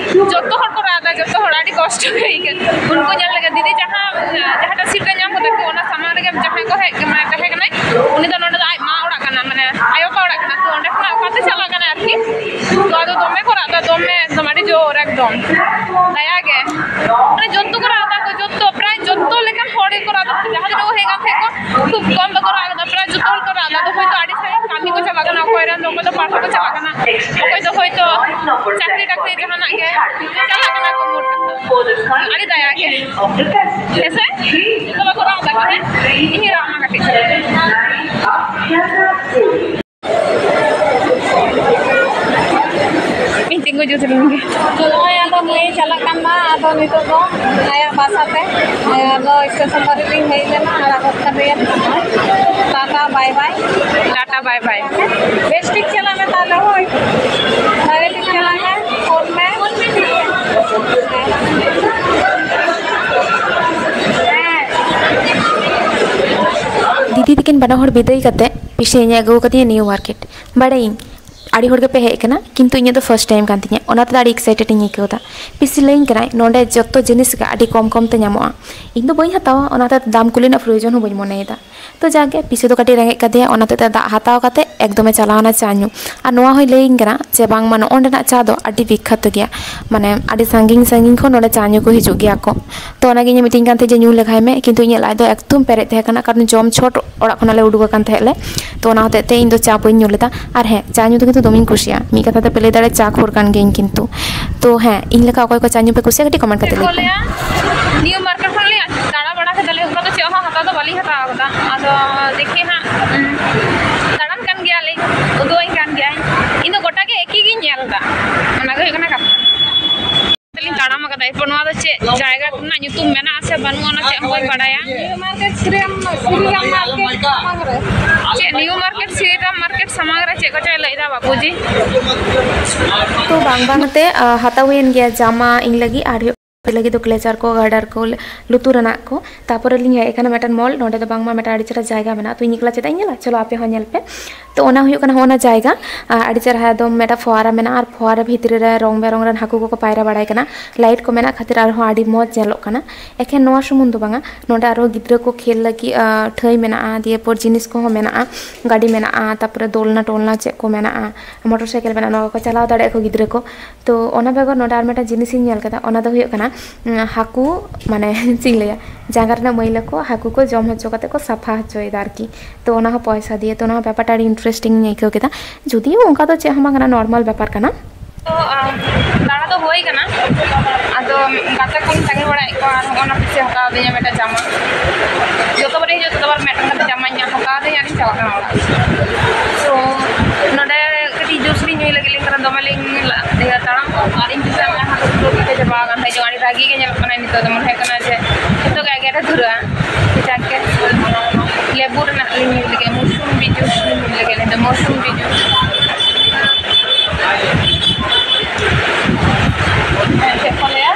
ᱡᱚᱛᱚ ᱦᱚᱲ ᱠᱚ ᱨᱟᱜ ᱮᱫᱟ, ᱡᱚᱛᱚ ᱦᱚᱲ ᱟᱹᱰᱤ ᱠᱚᱥᱴᱚ ᱜᱮ ᱟᱹᱭᱠᱟᱹᱜ᱾ ᱩᱱᱠᱩ ᱧᱮᱞ ᱞᱟᱹᱜᱤᱫ ᱫᱤᱫᱤ ᱡᱟᱦᱟᱸ, ᱟᱸ, ᱡᱟᱦᱟᱸᱴᱟᱜ ᱥᱤᱴ ᱨᱮ ᱧᱟᱢ ᱠᱟᱛᱮ ᱠᱚ, ᱚᱱᱟ ᱥᱟᱢᱟᱝ ᱨᱮᱜᱮ ᱡᱟᱦᱟᱸᱭ ᱠᱚ ᱦᱮᱡ, ᱢᱟᱱᱮ, ᱛᱟᱦᱮᱸ ᱠᱟᱱᱟᱭ, ᱩᱱᱤ ᱫᱚ ᱱᱚᱰᱮ ᱫᱚ ᱟᱡ ᱢᱟ ᱚᱲᱟᱜ ᱠᱟᱱᱟ, ᱢᱟᱱᱮ, ᱟᱭᱳ ᱠᱚ ᱚᱲᱟᱜ ᱠᱟᱱᱟ, ᱛᱚ ᱚᱸᱰᱮ ᱠᱷᱚᱱᱟᱜ ᱚᱠᱟᱛᱮ ᱪᱟᱞᱟᱜ ᱠᱟᱱᱟ ᱟᱨᱠᱤ᱾ ᱛᱚ ᱟᱫᱚ ᱫᱚᱢᱮ ᱠᱚ ᱨᱟᱜ ᱮᱫᱟ, ᱫᱚᱢᱮ ᱮᱠᱫᱚᱢ ᱟᱹᱰᱤ ᱡᱳᱨ ᱮᱠᱫᱚᱢ᱾ ᱫᱟᱭᱟ ᱜᱮ᱾ ᱢᱟᱱᱮ ᱡᱚᱛᱚ ᱠᱚ ᱨᱟᱜ ᱮᱫᱟ ᱠᱚ, ᱡᱚᱛᱚ, ᱯᱨᱟᱭ ᱡᱚᱛᱚ ᱞᱮᱠᱟᱱ ᱦᱚᱲ ᱜᱮᱠᱚ ᱨᱟᱜ ᱮᱫᱟ᱾ ᱡᱟᱦᱟᱸ ᱛᱤᱱᱟᱹᱜ ᱠᱚ ᱦᱮᱡ ᱠᱟᱱ ᱛᱟᱦᱮᱸᱫ ᱠᱚ, ᱠᱷᱩᱵ ᱠᱚᱢ ᱫᱚᱠᱚ ᱨᱟᱜ ᱮᱫᱟ, ᱯᱨᱟᱭ ᱡᱚᱛᱚ ᱦᱚᱲ ᱠᱚ ᱨᱟᱜ ᱮᱫᱟ᱾ ᱟᱫᱚ ᱦᱚᱭᱛᱳ ᱟᱹᱰᱤ ᱥᱟᱺᱜᱤᱧ ᱠᱟᱹᱢᱤ ᱠᱚ ᱪᱟᱞᱟᱜ ᱠᱟᱱᱟ, ᱚᱠᱚᱭ ᱨᱮᱱ ᱫᱚ, ᱚᱠᱚᱭ ᱫᱚ ᱯᱟᱲᱦᱟᱣ ᱠᱚ ᱪᱟᱞᱟᱜ ᱠᱟᱱᱟ, ᱚᱠᱚᱭ ᱫᱚ ᱦᱚᱭᱛᱳ ᱪᱟᱹᱠᱨᱤ ᱴᱟᱠᱨᱤ ᱡᱟᱦᱟᱱᱟᱜ ᱜᱮ ᱪᱟᱞᱟᱜ ᱠᱟᱱᱟ ᱠᱚ, ᱢᱳᱴ ᱠᱟᱛᱷᱟ᱾ ᱟᱹᱰᱤ ᱫᱟᱭᱟ ᱜᱮ᱾ ᱦᱮᱸ ᱥᱮ? ᱡᱚᱛᱚ ᱵᱟᱠᱚ ᱨᱟᱜ ᱮᱫᱟ ᱠᱚ, ᱦᱮᱸ? ᱤᱧ ᱨᱟᱜ ᱢᱟ ᱠᱟᱹᱴᱤᱡ᱾ ᱤᱧ ᱛᱤᱸᱜᱩ ᱡᱩᱛ ᱞᱮᱱ ᱜᱮ᱾ ᱱᱚᱜᱼᱚᱭ ᱟᱫᱚ ᱢᱟᱹᱭ ᱪᱟᱞᱟᱜ ᱠᱟᱱᱟ, ᱟᱫᱚ ᱱᱤᱛᱚᱜ ᱫᱚ ᱟᱭᱟᱜ ᱵᱟᱥᱟ ᱛᱮ, ᱟᱫᱚ ᱥᱴᱮᱥᱚᱱ ᱫᱷᱟᱹᱨᱤᱡ ᱞᱤᱧ ᱦᱮᱡ ᱞᱮᱱᱟ, ᱟᱨ ᱟᱫᱚ ᱠᱟᱫᱮᱭᱟ᱾ ᱴᱟᱴᱟ ᱵᱟᱭ ᱵᱟᱭ᱾ ᱴᱟᱴᱟ ᱵᱟᱭ ᱵᱟᱭ᱾ ᱵᱮᱥ ᱴᱷᱤᱠ ᱪᱟᱞᱟᱜ ᱢᱮ ᱛᱟᱦᱞᱮ, ᱦᱳᱭ᱾ ᱵᱷᱟᱜᱮ ᱴᱷᱤᱠ ᱪᱟᱞᱟᱜ ᱢᱮ, ᱯᱷᱳᱱ ᱢᱮ᱾ ᱦᱮᱸ᱾ ᱫᱤᱫᱤ ᱛᱟᱹᱠᱤᱱ ᱵᱟᱱᱟ ᱦᱚᱲ ᱵᱤᱫᱟᱹᱭ ᱠᱟᱛᱮ ᱯᱤᱥᱤ ᱤᱧᱮ ᱟᱹᱜᱩ ᱟᱠᱟᱫᱤᱧᱟ ᱱᱤᱭᱩ ᱢᱟᱨᱠᱮᱴ᱾ ᱵᱟᱲᱟᱭᱟᱹᱧ ᱟᱹᱰᱤ ᱦᱚᱲ ᱜᱮᱯᱮ ᱦᱮᱡ ᱟᱠᱟᱱᱟ, ᱠᱤᱱᱛᱩ ᱤᱧᱟᱹᱜ ᱫᱚ ᱯᱷᱟᱨᱥᱴ ᱴᱟᱭᱤᱢ ᱠᱟᱱ ᱛᱤᱧᱟᱹ, ᱚᱱᱟᱛᱮ ᱟᱹᱰᱤ ᱮᱠᱥᱟᱭᱴᱮᱰ ᱤᱧ ᱟᱹᱭᱠᱟᱹᱣ ᱮᱫᱟ᱾ ᱯᱤᱥᱤ ᱞᱟᱹᱭᱟᱹᱧ ᱠᱟᱱᱟᱭ ᱱᱚᱰᱮ ᱡᱚᱛᱚ ᱡᱤᱱᱤᱥ ᱜᱮ ᱟᱹᱰᱤ ᱠᱚᱢ ᱠᱚᱢ ᱛᱮ ᱧᱟᱢᱚᱜᱼᱟ᱾ ᱤᱧ ᱫᱚ ᱵᱟᱹᱧ ᱦᱟᱛᱟᱣᱟ, ᱚᱱᱟᱛᱮ ᱫᱟᱢ ᱠᱩᱞᱤ ᱨᱮᱱᱟᱜ ᱯᱨᱚᱭᱳᱡᱚᱱ ᱦᱚᱸ ᱵᱟᱹᱧ ᱢᱚᱱᱮᱭᱮᱫᱟ᱾ ᱛᱚ ᱡᱟᱜᱮ ᱯᱤᱥᱤ ᱫᱚ ᱠᱟᱹᱴᱤᱡ ᱨᱮᱸᱜᱮᱡ ᱠᱟᱫᱮᱭᱟ, ᱚᱱᱟᱛᱮ ᱫᱟᱜ ᱦᱟᱛᱟᱣ ᱠᱟᱛᱮ ᱮᱠᱫᱚᱢᱮ ᱪᱟᱞᱟᱣᱱᱟ ᱪᱟ ᱧᱩ᱾ ᱟᱨ ᱱᱚᱣᱟ ᱦᱚᱸᱭ ᱞᱟᱹᱭᱟᱹᱧ ᱠᱟᱱᱟ ᱡᱮ ᱵᱟᱝᱢᱟ ᱱᱚᱜᱼᱚ ᱱᱚᱸᱰᱮᱱᱟᱜ ᱪᱟ ᱫᱚ ᱟᱹᱰᱤ ᱵᱤᱠᱠᱷᱟᱛᱚ ᱜᱮᱭᱟ, ᱢᱟᱱᱮ ᱟᱹᱰᱤ ᱥᱟᱺᱜᱤᱧ ᱥᱟᱺᱜᱤᱧ ᱠᱷᱚᱱ ᱱᱚᱸᱰᱮ ᱪᱟ ᱧᱩ ᱠᱚ ᱦᱤᱡᱩᱜ ᱜᱮᱭᱟ ᱠᱚ᱾ ᱛᱚ ᱚᱱᱟᱜᱮ ᱤᱧᱮ ᱢᱤᱛᱟᱹᱧ ᱠᱟᱱ ᱛᱟᱦᱮᱸᱫ ᱡᱮ ᱧᱩ ᱞᱮᱜᱟᱭ ᱢᱮ, ᱠᱤᱱᱛᱩ ᱤᱧᱟᱹᱜ ᱞᱟᱡ ᱫᱚ ᱮᱠᱫᱚᱢ ᱯᱮᱨᱮᱡ ᱛᱟᱦᱮᱸ ᱠᱟᱱᱟ, ᱠᱟᱨᱚᱱ ᱡᱚᱢ ᱪᱷᱚᱴ ᱚᱲᱟᱜ ᱠᱷᱚᱱᱟᱜ ᱞᱮ ᱩᱰᱩᱠ ᱟᱠᱟᱱ ᱛᱟᱦᱮᱸᱫ ᱞᱮ᱾ ᱛᱚ ᱚᱱᱟ ᱦᱚᱛᱮᱡ ᱛᱮ ᱤᱧ ᱫᱚ ᱪᱟ ᱵᱟᱹᱧ ᱧᱩ ᱞᱮᱫᱟ᱾ ᱟᱨ ᱦᱮᱸ, ᱪᱟ ᱧᱩ ᱫᱚ ᱠᱤᱱᱛᱩ ᱫᱚᱢᱮᱧ ᱠᱩᱥᱤᱭᱟᱜᱼᱟ, ᱢᱤᱫ ᱠᱟᱛᱷᱟ ᱛᱮ ᱯᱮ ᱞᱟᱹᱭ ᱫᱟᱲᱮᱭᱟᱜᱼᱟ ᱪᱟ ᱠᱷᱳᱨ ᱠᱟᱱ ᱜᱤᱭᱟᱹᱧ ᱠᱤᱱᱛᱩ᱾ ᱛᱚ ᱦᱮᱸ, ᱤᱧ ᱞᱮᱠᱟ ᱚᱠᱚᱭ ᱠᱚ ᱪᱟ ᱧᱩ ᱯᱮ ᱠᱩᱥᱤᱭᱟᱜᱼᱟ ᱠᱟᱹᱴᱤᱡ ᱠᱚᱢᱮᱱᱴ ᱠᱟᱛᱮ ᱞᱟᱹᱭ ᱯᱮ᱾ ᱱᱤᱭᱩ ᱢᱟᱨᱠᱮᱴ ᱠᱷᱚᱱ ᱞᱮ ᱫᱟᱬᱟ ᱵᱟᱲᱟ ᱠᱮᱫᱟᱞᱮ, ᱚᱱᱠᱟ ᱫᱚ ᱪᱮᱫ ᱦᱚᱸ ᱦᱟᱛᱟᱣ ᱫᱚ ᱵᱟᱹᱞᱤᱧ ᱦᱟᱛᱟᱣ ᱠᱟᱫᱟ᱾ ᱟᱫᱚ ᱫᱮᱠᱷᱤ ᱦᱟᱸᱜ, ᱩᱸ, ᱫᱟᱬᱟᱱ ᱠᱟᱱ ᱜᱮᱭᱟᱞᱤᱧ, ᱩᱫᱩᱜ ᱟᱹᱧ ᱠᱟᱱ ᱜᱮᱭᱟ᱾ ᱡᱟᱭᱜᱟ ᱨᱮᱱᱟᱜ ᱧᱩᱛᱩᱢ ᱢᱮᱱᱟᱜᱼᱟ ᱥᱮ ᱵᱟᱹᱱᱩᱜᱼᱟ, ᱚᱱᱟ ᱪᱮᱫ ᱦᱚᱸ ᱵᱟᱹᱧ ᱵᱟᱲᱟᱭᱟ᱾ New market, Sriram, Sriram market ᱥᱟᱢᱟᱝ ᱨᱮ᱾ ᱪᱮᱫ ᱱᱤᱭᱩ ᱢᱟᱨᱠᱮᱴ, ᱥᱨᱤᱨᱟᱢ ᱢᱟᱨᱠᱮᱴ ᱥᱟᱢᱟᱝ ᱨᱮ ᱪᱮᱫ ᱠᱚᱪᱚᱭ ᱞᱟᱹᱭᱫᱟ ᱵᱟᱹᱵᱩᱡᱤ? ᱛᱚ ᱵᱟᱝ ᱵᱟᱝ ᱛᱮ, ᱟ, ᱦᱟᱛᱟᱣ ᱦᱩᱭᱮᱱ ᱜᱮᱭᱟ ᱡᱟᱢᱟ ᱤᱧ ᱞᱟᱹᱜᱤᱫ, ᱟᱨ ᱦᱩᱭᱩᱜ ᱞᱟᱹᱜᱤᱫ ᱫᱚ ᱠᱞᱮᱪᱟᱨ ᱠᱚ, ᱜᱟᱨᱰᱟᱨ ᱠᱚ, ᱞᱩᱛᱩᱨ ᱨᱮᱱᱟᱜ ᱠᱚ᱾ ᱛᱟᱯᱚᱨᱮ ᱞᱤᱧ ᱦᱮᱡ ᱟᱠᱟᱱᱟ ᱢᱤᱫᱴᱮᱱ ᱢᱚᱞ᱾ ᱱᱚᱸᱰᱮ ᱫᱚ ᱵᱟᱝᱢᱟ ᱢᱤᱫᱴᱮᱱ ᱟᱹᱰᱤ ᱪᱮᱦᱨᱟ ᱡᱟᱭᱜᱟ ᱢᱮᱱᱟᱜᱼᱟ᱾ ᱛᱚ ᱤᱧ ᱮᱠᱞᱟ ᱪᱮᱫᱟᱜ ᱤᱧ ᱧᱮᱞᱟ? ᱪᱚᱞᱚ ᱟᱯᱮ ᱦᱚᱸ ᱧᱮᱞ ᱯᱮ᱾ ᱛᱚ ᱚᱱᱟ ᱦᱩᱭᱩᱜ ᱠᱟᱱᱟ ᱦᱚᱸᱜᱼᱚ ᱱᱟ ᱡᱟᱭᱜᱟ, ᱟ, ᱟᱹᱰᱤ ᱪᱮᱦᱨᱟ ᱮᱠᱫᱚᱢ ᱢᱤᱫᱴᱟᱝ ᱯᱷᱚᱣᱟᱨᱟ ᱢᱮᱱᱟᱜᱼᱟ, ᱟᱨ ᱯᱷᱚᱣᱟᱨᱟ ᱵᱷᱤᱛᱨᱤ ᱨᱮ ᱨᱚᱝ ᱵᱮᱨᱚᱝ ᱨᱮᱱ ᱦᱟᱹᱠᱩ ᱠᱚᱠᱚ ᱯᱟᱭᱨᱟ ᱵᱟᱲᱟᱭ ᱠᱟᱱᱟ᱾ ᱞᱟᱭᱤᱴ ᱠᱚ ᱢᱮᱱᱟᱜ ᱠᱷᱟᱹᱛᱤᱨ ᱟᱨᱦᱚᱸ ᱟᱹᱰᱤ ᱢᱚᱡᱽ ᱧᱮᱞᱚᱜ ᱠᱟᱱᱟ᱾ ᱮᱠᱷᱮᱱ ᱱᱚᱣᱟ ᱥᱩᱢᱩᱝ ᱫᱚ ᱵᱟᱝᱟ, ᱱᱚᱸᱰᱮ ᱟᱨᱦᱚᱸ ᱜᱤᱫᱽᱨᱟᱹ ᱠᱚ ᱠᱷᱮᱞ ᱞᱟᱹᱜᱤᱫ, ᱟ, ᱴᱷᱟᱹᱭ ᱢᱮᱱᱟᱜᱼᱟ, ᱫᱤᱭᱮ ᱯᱚᱨ ᱡᱤᱱᱤᱥ ᱠᱚᱦᱚᱸ ᱢᱮᱱᱟᱜᱼᱟ, ᱜᱟᱹᱰᱤ ᱢᱮᱱᱟᱜᱼᱟ, ᱛᱟᱯᱚᱨᱮ ᱫᱳᱞᱱᱟ ᱴᱳᱞᱱᱟ ᱪᱮᱫ ᱠᱚ ᱢᱮᱱᱟᱜᱼᱟ, ᱢᱚᱴᱚᱨ ᱥᱟᱭᱠᱮᱞ ᱢᱮᱱᱟᱜᱼᱟ, ᱱᱚᱣᱟ ᱠᱚ ᱪᱟᱞᱟᱣ ᱫᱟᱲᱮᱭᱟᱜᱼᱟ ᱠᱚ ᱜᱤᱫᱽᱨᱟᱹ ᱠᱚ᱾ ᱛᱚ ᱚᱱᱟ ᱵᱮᱜᱚᱨ ᱱᱚᱸᱰᱮ ᱟᱨ ᱢᱤᱫᱴᱟᱝ ᱡᱤᱱᱤᱥᱤᱧ ᱧᱮᱞ ᱠᱮᱫᱟ, ᱚᱱᱟ ᱫᱚ ᱦᱩᱭᱩᱜ ᱠᱟᱱᱟ, ᱩᱸ, ᱦᱟᱹᱠᱩ, ᱢᱟᱱᱮ ᱪᱮᱫ ᱤᱧ ᱞᱟᱹᱭᱟ, ᱡᱟᱸᱜᱟ ᱨᱮᱱᱟᱜ ᱢᱟᱹᱭᱞᱟᱹ ᱠᱚ ᱦᱟᱹᱠᱩ ᱠᱚ ᱡᱚᱢ ᱦᱚᱪᱚ ᱠᱟᱛᱮ ᱠᱚ ᱥᱟᱯᱷᱟ ᱦᱚᱪᱚᱭᱮᱫᱟ ᱟᱨᱠᱤ᱾ ᱛᱚ ᱚᱱᱟ ᱦᱚᱸ ᱯᱚᱭᱥᱟ ᱫᱤᱭᱮ, ᱛᱚ ᱚᱱᱟ ᱦᱚᱸ ᱵᱮᱯᱟᱨᱴᱟ ᱟᱹᱰᱤ ᱤᱱᱴᱟᱨᱮᱥᱴᱤᱝ ᱤᱧ ᱟᱹᱭᱠᱟᱹᱣ ᱠᱮᱫᱟ, ᱡᱩᱫᱤᱭᱳ ᱚᱱᱠᱟ ᱫᱚ ᱪᱮᱫ ᱦᱚᱸ ᱵᱟᱝ ᱠᱟᱱᱟ, ᱱᱚᱨᱢᱟᱞ ᱵᱮᱯᱟᱨ ᱠᱟᱱᱟ᱾ ᱛᱚ, ᱟ, ᱫᱟᱬᱟ ᱫᱚ ᱦᱩᱭ ᱠᱟᱱᱟ, ᱟᱫᱚ ᱜᱟᱛᱮ ᱠᱚᱧ ᱛᱟᱺᱜᱤ ᱵᱟᱲᱟᱭᱮᱫ ᱠᱚᱣᱟ, ᱟᱨ ᱦᱚᱸᱜᱼᱚ ᱱᱟ ᱯᱤᱪᱷᱮ ᱦᱟᱛᱟᱣ ᱟᱹᱫᱤᱧᱟ ᱢᱤᱫᱴᱟᱝ ᱡᱟᱢᱟ᱾ ᱡᱚᱛᱚ ᱵᱟᱨ ᱦᱤᱡᱩᱜ, ᱛᱚᱛᱚ ᱵᱟᱨ ᱢᱤᱫᱴᱟᱝ ᱠᱟᱛᱮ ᱡᱟᱢᱟᱧ ᱦᱟᱛᱟᱣ ᱟᱹᱫᱤᱧᱟ ᱟᱨᱤᱧ ᱪᱟᱞᱟᱜ ᱠᱟᱱᱟ ᱚᱲᱟᱜ᱾ ᱛᱚ, ᱱᱚᱰᱮ ᱠᱟᱹᱴᱤᱡ ᱡᱩᱥ ᱞᱤᱧ ᱧᱩᱭ ᱞᱟᱹᱜᱤᱫ, ᱞᱤᱧ ᱠᱟᱨᱚᱱ ᱫᱚᱢᱮ ᱞᱤᱧ ᱞᱟ-, ᱤᱭᱟᱹ, ᱛᱟᱲᱟᱢ ᱠᱚ ᱟᱨ ᱤᱧ ᱠᱩᱥᱤᱭᱟᱜ ᱢᱮᱱᱟᱜᱼᱟ, ᱦᱟᱹᱠᱩ ᱠᱚ ᱪᱟᱵᱟ ᱟᱠᱟᱱ ᱛᱟᱦᱮᱸ, ᱟᱹᱰᱤ ᱨᱟᱹᱜᱤ ᱜᱮ ᱧᱮᱞᱚᱜ ᱠᱟᱱᱟ ᱱᱤᱛᱚᱜ ᱫᱚ, ᱢᱚᱱᱮ ᱦᱩᱭᱩᱜ ᱠᱟᱱᱟ ᱡᱮ ᱡᱚᱛᱚ ᱜᱮ ᱮᱜᱮᱨ ᱫᱷᱩᱨᱟᱹᱜᱼᱟ᱾ ᱡᱟᱠ ᱜᱮ, ᱞᱮᱵᱩ ᱨᱮᱱᱟᱜ ᱞᱤᱧ ᱧᱩᱭ ᱞᱟᱹᱜᱤᱫ, ᱢᱳᱥᱩᱢᱵᱤ ᱡᱩᱥ ᱞᱤᱧ ᱧᱩᱭ ᱞᱟᱹᱜᱤᱫ, ᱱᱤᱛᱚᱜ ᱢᱳᱥᱩᱢᱵᱤ ᱡᱩᱥ᱾ ᱪᱮᱫ ᱠᱚ ᱞᱟᱹᱭᱟ?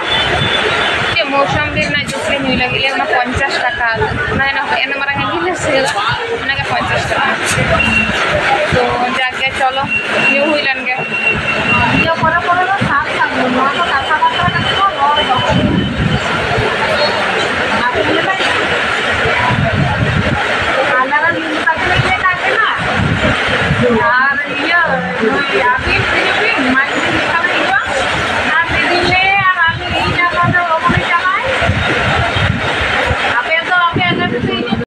ᱪᱮᱫ ᱢᱳᱥᱩᱢᱵᱤ ᱨᱮᱱᱟᱜ ᱡᱩᱥ ᱞᱤᱧ ᱧᱩᱭ ᱞᱟᱹᱜᱤᱫ, ᱞᱟᱹᱭ ᱚᱱᱟ ᱯᱚᱧᱪᱟᱥ ᱴᱟᱠᱟ᱾ ᱚᱱᱟ ᱮᱱ, ᱮᱱ ᱢᱟᱨᱟᱝ ᱜᱮ ᱜᱤᱞᱟᱹᱥ ᱦᱩᱭᱩᱜᱼᱟ, ᱚᱱᱟᱜᱮ ᱯᱚᱧᱪᱟᱥ ᱴᱟᱠᱟ᱾ ᱛᱚ ᱡᱟᱠ ᱜᱮ, ᱪᱚᱞᱚ, ᱧᱩ ᱦᱩᱭ ᱞᱮᱱ ᱜᱮ᱾ ᱤᱭᱟᱹ ᱯᱚᱨᱮ ᱯᱚᱨᱮ ᱫᱚ ᱥᱟᱵ ᱥᱟᱵ ᱱᱚᱣᱟ ᱠᱚ ᱠᱟᱛᱷᱟ ᱵᱟᱨᱛᱟ ᱠᱟᱛᱮ ᱠᱚ ᱨᱚᱲ ᱫᱚ᱾ ᱟᱨ ᱤᱭᱟᱹ ᱫᱚ ᱟᱞᱟᱫᱟ ᱢᱤᱫ ᱠᱟᱛᱮ ᱞᱮ ᱤᱭᱟᱹ ᱠᱟᱜ ᱠᱟᱱᱟ᱾ ᱟᱨ ᱤᱭᱟᱹ, ᱱᱩᱭ ᱟᱹᱵᱤᱱ ᱦᱤᱡᱩᱜ ᱵᱤᱱ, ᱢᱟᱹᱭ ᱵᱤᱱ ᱢᱮᱛᱟ ᱞᱤᱧ ᱫᱚ᱾ ᱟᱨ ᱞᱟᱹᱭ ᱫᱤᱧ ᱞᱮ, ᱟᱨ ᱟᱞᱮ ᱤᱧ ᱟᱨ ᱱᱚᱰᱮ ᱵᱟᱵᱚᱱ ᱪᱟᱞᱟᱜᱼᱟ᱾ ᱟᱯᱮ ᱫᱚ ᱟᱯᱮ ᱟᱜᱮ ᱯᱮ ᱦᱤᱡᱩᱜ᱾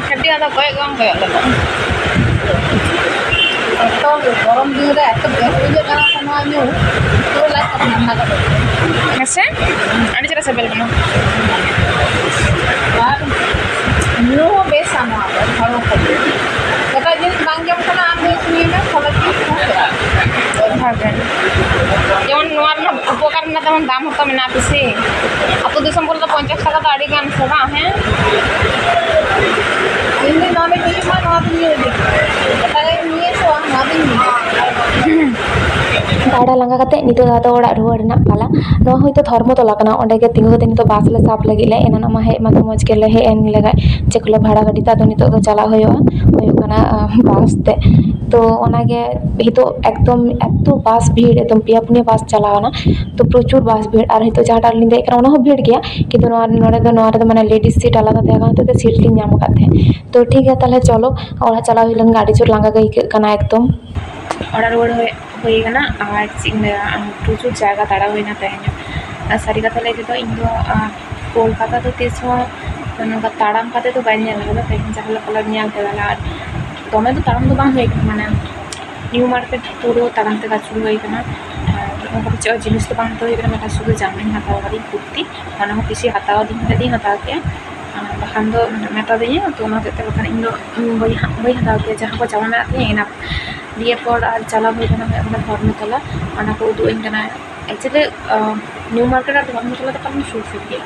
ᱠᱟᱹᱴᱤᱡ ᱟᱫᱚ ᱠᱚᱭᱚᱜ ᱜᱮ ᱵᱟᱢ ᱠᱚᱭᱚᱜ ᱞᱮᱫᱟ᱾ ᱜᱚᱨᱚᱢ ᱫᱤᱱ ᱨᱮ ᱮᱛᱚ ᱵᱮᱥ ᱵᱩᱡᱷᱟᱹᱜ ᱠᱟᱱᱟ ᱥᱮ ᱱᱚᱣᱟ ᱧᱩ, ᱯᱩᱨᱟᱹ ᱞᱟᱡ ᱠᱚ ᱴᱷᱟᱱᱰᱟ ᱜᱚᱫᱚᱜ ᱠᱟᱱᱟ᱾ ᱦᱮᱸ ᱥᱮ? ᱟᱹᱰᱤ ᱪᱮᱦᱨᱟ ᱥᱤᱵᱤᱞ ᱠᱟᱱᱟ᱾ ᱟᱨ ᱧᱩ ᱦᱚᱸ ᱵᱮᱥᱟ ᱱᱚᱣᱟ ᱫᱚ ᱦᱚᱲᱢᱚ ᱠᱷᱟᱹᱛᱤᱨ᱾ ᱮᱴᱟᱜ ᱡᱤᱱᱤᱥ ᱵᱟᱝ ᱡᱚᱢ ᱥᱟᱱᱟ, ᱟᱨ ᱱᱤᱭᱟᱹ ᱠᱚ ᱧᱩᱭ ᱢᱮ, ᱛᱟᱦᱚᱞᱮ ᱴᱷᱤᱠ ᱦᱮᱸ ᱥᱮ? ᱵᱷᱟᱜᱮ᱾ ᱡᱮᱢᱚᱱ ᱱᱚᱣᱟ ᱨᱮᱱᱟᱜ ᱩᱯᱚᱠᱟᱨ ᱨᱮᱱᱟᱜ ᱛᱮᱢᱚᱱ ᱫᱟᱢ ᱦᱚᱸᱛᱚ ᱢᱮᱱᱟᱜᱼᱟ ᱵᱮᱥᱤ᱾ ᱟᱹᱛᱩ ᱫᱤᱥᱚᱢ ᱠᱚᱨᱮ ᱫᱚ ᱯᱚᱧᱪᱟᱥ ᱴᱟᱠᱟ ᱫᱚ ᱟᱹᱰᱤ ᱜᱟᱱ ᱥᱮ ᱵᱟᱝ, ᱦᱮᱸ? ᱤᱧ ᱫᱚ ᱱᱚᱣᱟ ᱫᱚᱧ ᱧᱩᱭ ᱢᱟ, ᱱᱚᱣᱟ ᱫᱚᱧ ᱧᱩᱭ ᱜᱮ᱾ ᱮᱴᱟᱜᱟᱜ ᱤᱧ ᱧᱩᱭᱟ ᱥᱮ ᱵᱟᱝ, ᱱᱚᱣᱟ ᱫᱚᱧ ᱧᱩᱭᱟ᱾ ᱫᱟᱬᱟ ᱞᱟᱸᱜᱟ ᱠᱟᱛᱮ ᱱᱤᱛᱚᱜ ᱫᱚ ᱟᱫᱚ ᱚᱲᱟᱜ ᱨᱩᱣᱟᱹᱲ ᱨᱮᱱᱟᱜ ᱯᱟᱞᱟ᱾ ᱱᱚᱣᱟ ᱦᱚᱭᱛᱳ ᱫᱷᱚᱨᱢᱚᱛᱚᱞᱟ ᱠᱟᱱᱟ, ᱚᱸᱰᱮ ᱜᱮ ᱛᱤᱸᱜᱩ ᱠᱟᱛᱮ ᱱᱤᱛᱚᱜ ᱵᱟᱥ ᱞᱮ ᱥᱟᱵ ᱞᱟᱹᱜᱤᱫ ᱞᱮ᱾ ᱮᱱᱟᱱᱚᱜ ᱢᱟ ᱦᱮᱡ ᱢᱟᱛᱚ ᱢᱚᱡᱽ ᱜᱮᱞᱮ ᱦᱮᱡ ᱮᱱ ᱞᱮᱜᱟ, ᱪᱮᱫ ᱠᱚ ᱞᱟᱹᱭᱟ, ᱵᱷᱟᱲᱟ ᱜᱟᱹᱰᱤ ᱛᱮ᱾ ᱟᱫᱚ ᱱᱤᱛᱚᱜ ᱫᱚ ᱪᱟᱞᱟᱜ ᱦᱩᱭᱩᱜᱼᱟ, ᱦᱩᱭᱩᱜ ᱠᱟᱱᱟ, ᱟᱸ, ᱵᱟᱥ ᱛᱮ᱾ ᱛᱚ ᱚᱱᱟᱜᱮ ᱱᱤᱛᱚᱜ ᱮᱠᱫᱚᱢ ᱮᱛᱚ ᱵᱟᱥ ᱵᱷᱤᱲ, ᱮᱠᱫᱚᱢ ᱯᱮᱭᱟ ᱯᱩᱱᱭᱟᱹ ᱵᱟᱥ ᱪᱟᱞᱟᱣ ᱮᱱᱟ, ᱛᱚ ᱯᱨᱚᱪᱩᱨ ᱵᱟᱥ ᱵᱷᱤᱲ᱾ ᱟᱨ ᱱᱤᱛᱚᱜ ᱡᱟᱦᱟᱸᱴᱟᱜ ᱨᱮᱞᱤᱧ ᱫᱮᱡ ᱠᱟᱱᱟ, ᱚᱱᱟ ᱦᱚᱸ ᱵᱷᱤᱲ ᱜᱮᱭᱟ, ᱠᱤᱱᱛᱩ ᱱᱚᱣᱟ, ᱱᱚᱰᱮ ᱫᱚ, ᱱᱚᱣᱟ ᱨᱮᱫᱚ ᱢᱟᱱᱮ ᱞᱮᱰᱤᱥ ᱥᱤᱴ ᱟᱞᱟᱫᱟ ᱛᱟᱦᱮᱸ ᱠᱟᱱ ᱦᱚᱛᱮᱡ ᱛᱮ ᱥᱤᱴ ᱞᱤᱧ ᱧᱟᱢ ᱟᱠᱟᱫ ᱛᱟᱦᱮᱸᱫ᱾ ᱛᱚ ᱴᱷᱤᱠ ᱜᱮᱭᱟ, ᱛᱟᱦᱚᱞᱮ ᱪᱚᱞᱚ, ᱚᱲᱟᱜ ᱪᱟᱞᱟᱣ ᱦᱩᱭ ᱞᱮᱱ ᱜᱮ, ᱟᱹᱰᱤ ᱡᱳᱨ ᱞᱟᱸᱜᱟ ᱜᱮ ᱟᱹᱭᱠᱟᱹᱜ ᱠᱟᱱᱟ ᱮᱠᱫᱚᱢ᱾ ᱚᱲᱟᱜ ᱨᱩᱣᱟᱹᱲ ᱦᱩᱭ, ᱦᱩᱭ ᱠᱟᱱᱟ᱾ ᱟᱨ ᱪᱮᱫ ᱤᱧ ᱞᱟᱹᱭᱟ, ᱟᱸ, ᱯᱨᱚᱪᱩᱨ ᱡᱟᱭᱜᱟ ᱫᱟᱬᱟ ᱦᱩᱭᱱᱟ ᱛᱮᱦᱮᱧ᱾ ᱟᱨ ᱥᱟᱹᱨᱤ ᱠᱟᱛᱷᱟ ᱞᱟᱹᱭ ᱛᱮᱫᱚ, ᱤᱧ ᱫᱚ, ᱟᱸ, ᱠᱳᱞᱠᱟᱛᱟ ᱫᱚ ᱛᱤᱥ ᱦᱚᱸ ᱱᱚᱝᱠᱟ ᱛᱟᱲᱟᱢ ᱠᱟᱛᱮ ᱫᱚ ᱵᱟᱹᱧ ᱧᱮᱞ ᱠᱟᱫᱟ, ᱛᱮᱦᱮᱧ ᱡᱟᱦᱟᱸ ᱞᱮᱠᱟ ᱞᱮ ᱧᱮᱞ ᱠᱮᱫᱟ ᱞᱮ᱾ ᱟᱨ ᱫᱚᱢᱮ ᱫᱚ ᱛᱟᱲᱟᱢ ᱫᱚ ᱵᱟᱝ ᱦᱩᱭ ᱠᱟᱱᱟ, ᱢᱟᱱᱮ ᱱᱤᱭᱩ ᱢᱟᱨᱠᱮᱴ ᱯᱩᱨᱟᱹ ᱛᱟᱲᱟᱢ ᱛᱮ ᱟᱹᱪᱩᱨ ᱦᱩᱭ ᱠᱟᱱᱟ᱾ ᱟᱨ ᱚᱱᱠᱟ ᱫᱚ ᱪᱮᱫ ᱦᱚᱸ ᱡᱤᱱᱤᱥ ᱫᱚ ᱵᱟᱝ ᱦᱟᱛᱟᱣ ᱦᱩᱭ ᱠᱟᱱᱟ, ᱢᱤᱫᱴᱟᱝ ᱥᱩᱫᱷᱩ ᱡᱟᱢᱟᱧ ᱦᱟᱛᱟᱣ ᱠᱟᱫᱟᱧ, ᱠᱩᱨᱛᱤ, ᱚᱱᱟ ᱦᱚᱸ ᱠᱩᱥᱤ ᱦᱟᱛᱟᱣ ᱫᱤᱧ ᱠᱷᱟᱱ ᱫᱚᱧ ᱦᱟᱛᱟᱣ ᱠᱮᱭᱟ, ᱟᱨ ᱵᱟᱠᱷᱟᱱ ᱫᱚ ᱢᱮᱛᱟ ᱫᱤᱧᱟ, ᱛᱚ ᱚᱱᱟ ᱦᱚᱛᱮᱡ ᱛᱮ ᱵᱟᱠᱷᱟᱱ ᱤᱧ ᱫᱚ ᱵᱟᱹᱧ ᱦᱟ-, ᱵᱟᱹᱧ ᱦᱟᱛᱟᱣ ᱠᱮᱭᱟ, ᱡᱟᱦᱟᱸ ᱠᱚ ᱡᱟᱢᱟ ᱢᱮᱱᱟᱜ ᱛᱤᱧᱟᱹ ᱤᱱᱟᱹ᱾ ᱫᱤᱭᱮ ᱯᱚᱨ ᱟᱨ ᱪᱟᱞᱟᱣ ᱦᱩᱭ ᱠᱟᱱᱟ ᱦᱩᱭᱩᱜ ᱠᱟᱱᱟ ᱫᱷᱚᱨᱢᱚᱛᱚᱞᱟ, ᱚᱱᱟ ᱠᱚ ᱩᱫᱩᱜ ᱟᱹᱧ ᱠᱟᱱᱟ᱾ Actually, ᱟᱸ, ᱱᱤᱭᱩ ᱢᱟᱨᱠᱮᱴ ᱟᱨ ᱫᱷᱚᱨᱢᱚᱛᱚᱞᱟ ᱫᱚ ᱯᱟᱞᱮᱱ ᱥᱩᱨ ᱥᱩᱨ ᱜᱮᱭᱟ᱾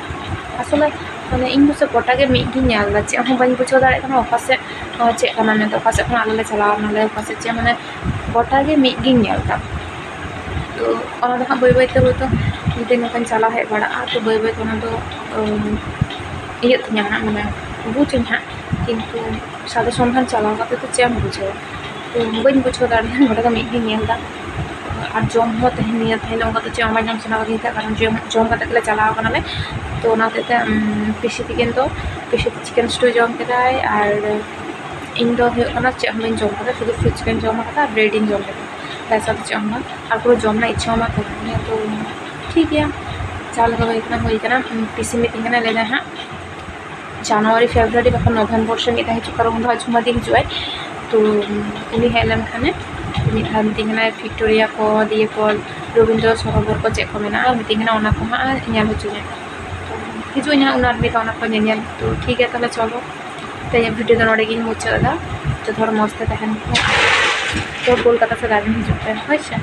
ᱟᱥᱚᱞᱮ ᱢᱟᱱᱮ ᱤᱧ ᱫᱚ ᱥᱮ ᱜᱚᱴᱟ ᱜᱮ ᱢᱤᱫ ᱜᱤᱧ ᱧᱮᱞ ᱮᱫᱟ, ᱪᱮᱫ ᱦᱚᱸ ᱵᱟᱹᱧ ᱵᱩᱡᱷᱟᱹᱣ ᱫᱟᱲᱮᱭᱟᱜ ᱠᱟᱱᱟ ᱚᱠᱟ ᱥᱮᱫ, ᱟᱸ, ᱪᱮᱫ ᱠᱟᱱᱟ ᱢᱮᱱᱛᱮ, ᱚᱠᱟ ᱥᱮᱫ ᱠᱷᱚᱱ ᱟᱞᱮ ᱞᱮ ᱪᱟᱞᱟᱣ ᱱᱟᱞᱮ, ᱚᱠᱟ ᱥᱮᱫ ᱪᱮᱫ, ᱢᱟᱱᱮ ᱜᱚᱴᱟ ᱜᱮ ᱢᱤᱫ ᱜᱤᱧ ᱧᱮᱞ ᱮᱫᱟ᱾ ᱛᱚ ᱚᱱᱟ ᱫᱚ ᱦᱟᱸᱜ ᱵᱟᱹᱭ ᱵᱟᱹᱭ ᱛᱮ ᱦᱳᱭᱛᱳ ᱢᱤᱫ ᱫᱤᱱ ᱱᱚᱝᱠᱟᱧ ᱪᱟᱞᱟᱣ ᱦᱮᱡ ᱵᱟᱲᱟᱜᱼᱟ, ᱛᱚ ᱵᱟᱹᱭ ᱵᱟᱹᱭ ᱛᱮ ᱚᱱᱟ ᱫᱚ, ᱟᱸ, ᱤᱭᱟᱹᱜ ᱛᱤᱧᱟ ᱦᱟᱸᱜ, ᱢᱟᱱᱮ ᱵᱩᱡᱽ ᱟᱹᱧ ᱦᱟᱸᱜ, ᱠᱤᱱᱛᱩ ᱥᱟᱫᱚ ᱥᱚᱱᱫᱷᱟᱱ ᱪᱟᱞᱟᱣ ᱠᱟᱛᱮ ᱫᱚ ᱪᱮᱫ ᱮᱢ ᱵᱩᱡᱷᱟᱹᱣᱟ? ᱛᱚ ᱵᱟᱹᱧ ᱵᱩᱡᱷᱟᱹᱣ ᱫᱟᱲᱮᱭᱟᱜᱼᱟ, ᱱᱚᱰᱮ ᱫᱚ ᱢᱤᱫ ᱜᱤᱧ ᱧᱮᱞ ᱮᱫᱟ᱾ ᱟᱨ ᱡᱚᱢ ᱦᱚᱸ ᱛᱮᱦᱮᱧ, ᱱᱤᱭᱟᱹ ᱛᱮᱦᱮᱧ ᱫᱚ ᱚᱱᱠᱟ ᱫᱚ ᱪᱮᱫ ᱦᱚᱸ ᱵᱟᱝ ᱡᱚᱢ ᱥᱟᱱᱟ ᱠᱟᱫᱤᱧ ᱛᱟᱦᱮᱸᱫ, ᱠᱟᱨᱚᱱ ᱡᱚᱢ, ᱡᱚᱢ ᱠᱟᱛᱮ ᱜᱮᱞᱮ ᱪᱟᱞᱟᱣ ᱠᱟᱱᱟᱞᱮ᱾ ᱛᱚ ᱚᱱᱟ ᱦᱚᱛᱮᱡ ᱛᱮ, ᱩᱢ, ᱯᱤᱥᱤ ᱛᱤᱠᱤᱱ ᱫᱚ, ᱯᱤᱥᱤ ᱪᱤᱠᱮᱱ ᱥᱴᱩ ᱡᱚᱢ ᱠᱮᱫᱟᱭ, ᱟᱨ ᱤᱧ ᱫᱚ ᱦᱩᱭᱩᱜ ᱠᱟᱱᱟ ᱪᱮᱫ ᱦᱚᱸ ᱵᱟᱹᱧ ᱡᱚᱢ ᱠᱟᱫᱟ, ᱥᱩᱫᱷᱩ ᱯᱷᱨᱩᱴᱥ ᱜᱮᱧ ᱡᱚᱢ ᱠᱟᱫᱟ ᱟᱨ ᱵᱨᱮᱰ ᱤᱧ ᱡᱚᱢ ᱠᱮᱫᱟ, ᱵᱮᱥ ᱟᱨ ᱪᱮᱫ ᱦᱚᱸ ᱵᱟᱝ᱾ ᱟᱨ ᱯᱩᱨᱟᱹ ᱡᱚᱢ ᱨᱮᱱᱟᱜ ᱤᱪᱪᱷᱟᱹ ᱦᱚᱸ ᱵᱟᱝ ᱛᱟᱦᱮᱸ ᱠᱟᱱ ᱛᱤᱧᱟᱹ᱾ ᱛᱚ ᱴᱷᱤᱠ ᱜᱮᱭᱟ, ᱪᱟᱣᱞᱮ ᱠᱚ ᱦᱩᱭ ᱠᱟᱱᱟ, ᱦᱩᱭ ᱠᱟᱱᱟ᱾ ᱯᱤᱥᱤ ᱢᱤᱛᱟᱹᱧ ᱠᱟᱱᱟ, ᱞᱟᱹᱭ ᱫᱟᱭ ᱦᱟᱸᱜ ᱡᱟᱱᱩᱣᱟᱨᱤ ᱯᱷᱮᱵᱽᱨᱩᱣᱟᱨᱤ ᱵᱟᱠᱷᱟᱱ ᱱᱚᱵᱷᱮᱢᱵᱚᱨ ᱥᱮᱫ ᱢᱤᱫ ᱫᱷᱟᱣ ᱦᱤᱡᱩᱜ ᱠᱟᱱᱟ, ᱩᱱ ᱫᱚ ᱟᱡᱷᱩᱢᱟᱫᱤ ᱦᱤᱡᱩᱜ ᱟᱭ᱾ ᱛᱚ ᱩᱱᱤ ᱦᱮᱡ ᱞᱮᱱᱠᱷᱟᱱᱮ ᱢᱤᱫ ᱫᱷᱟᱣ ᱢᱤᱛᱟᱹᱧ ᱠᱟᱱᱟᱭ ᱵᱷᱤᱠᱴᱳᱨᱤᱭᱟ ᱠᱚ, ᱫᱤᱭᱮ ᱯᱚᱨ ᱨᱚᱵᱤᱱᱫᱨᱚ ᱥᱚᱨᱳᱵᱚᱨ ᱠᱚ ᱪᱮᱫ ᱠᱚ ᱢᱮᱱᱟᱜᱼᱟ, ᱢᱤᱛᱟᱹᱧ ᱠᱟᱱᱟ ᱚᱱᱟ ᱠᱚ ᱦᱟᱸᱜ ᱧᱮᱞ ᱦᱚᱪᱚᱧᱟ᱾ ᱦᱤᱡᱩᱜ ᱟᱹᱧ ᱦᱟᱸᱜ ᱩᱱᱟᱹᱜ ᱟᱨ ᱢᱤᱫ ᱫᱷᱟᱣ ᱚᱱᱟ ᱠᱚ ᱧᱮᱧᱮᱞ᱾ ᱛᱚ ᱴᱷᱤᱠ ᱜᱮᱭᱟ, ᱛᱟᱦᱚᱞᱮ ᱪᱚᱞᱚ, ᱛᱮᱦᱮᱧᱟᱜ ᱵᱷᱤᱰᱤᱭᱳ ᱫᱚ ᱱᱚᱰᱮ ᱜᱤᱧ ᱢᱩᱪᱟᱹᱫ ᱮᱫᱟ᱾ ᱡᱚᱛᱚ ᱦᱚᱲ ᱢᱚᱡᱽ ᱛᱮ ᱛᱟᱦᱮᱱ ᱯᱮ᱾ ᱛᱚ ᱠᱳᱞᱠᱟᱛᱟ ᱥᱮᱫ ᱟᱞᱚᱢ ᱦᱤᱡᱩᱜ ᱯᱮ, ᱦᱳᱭ ᱥᱮ?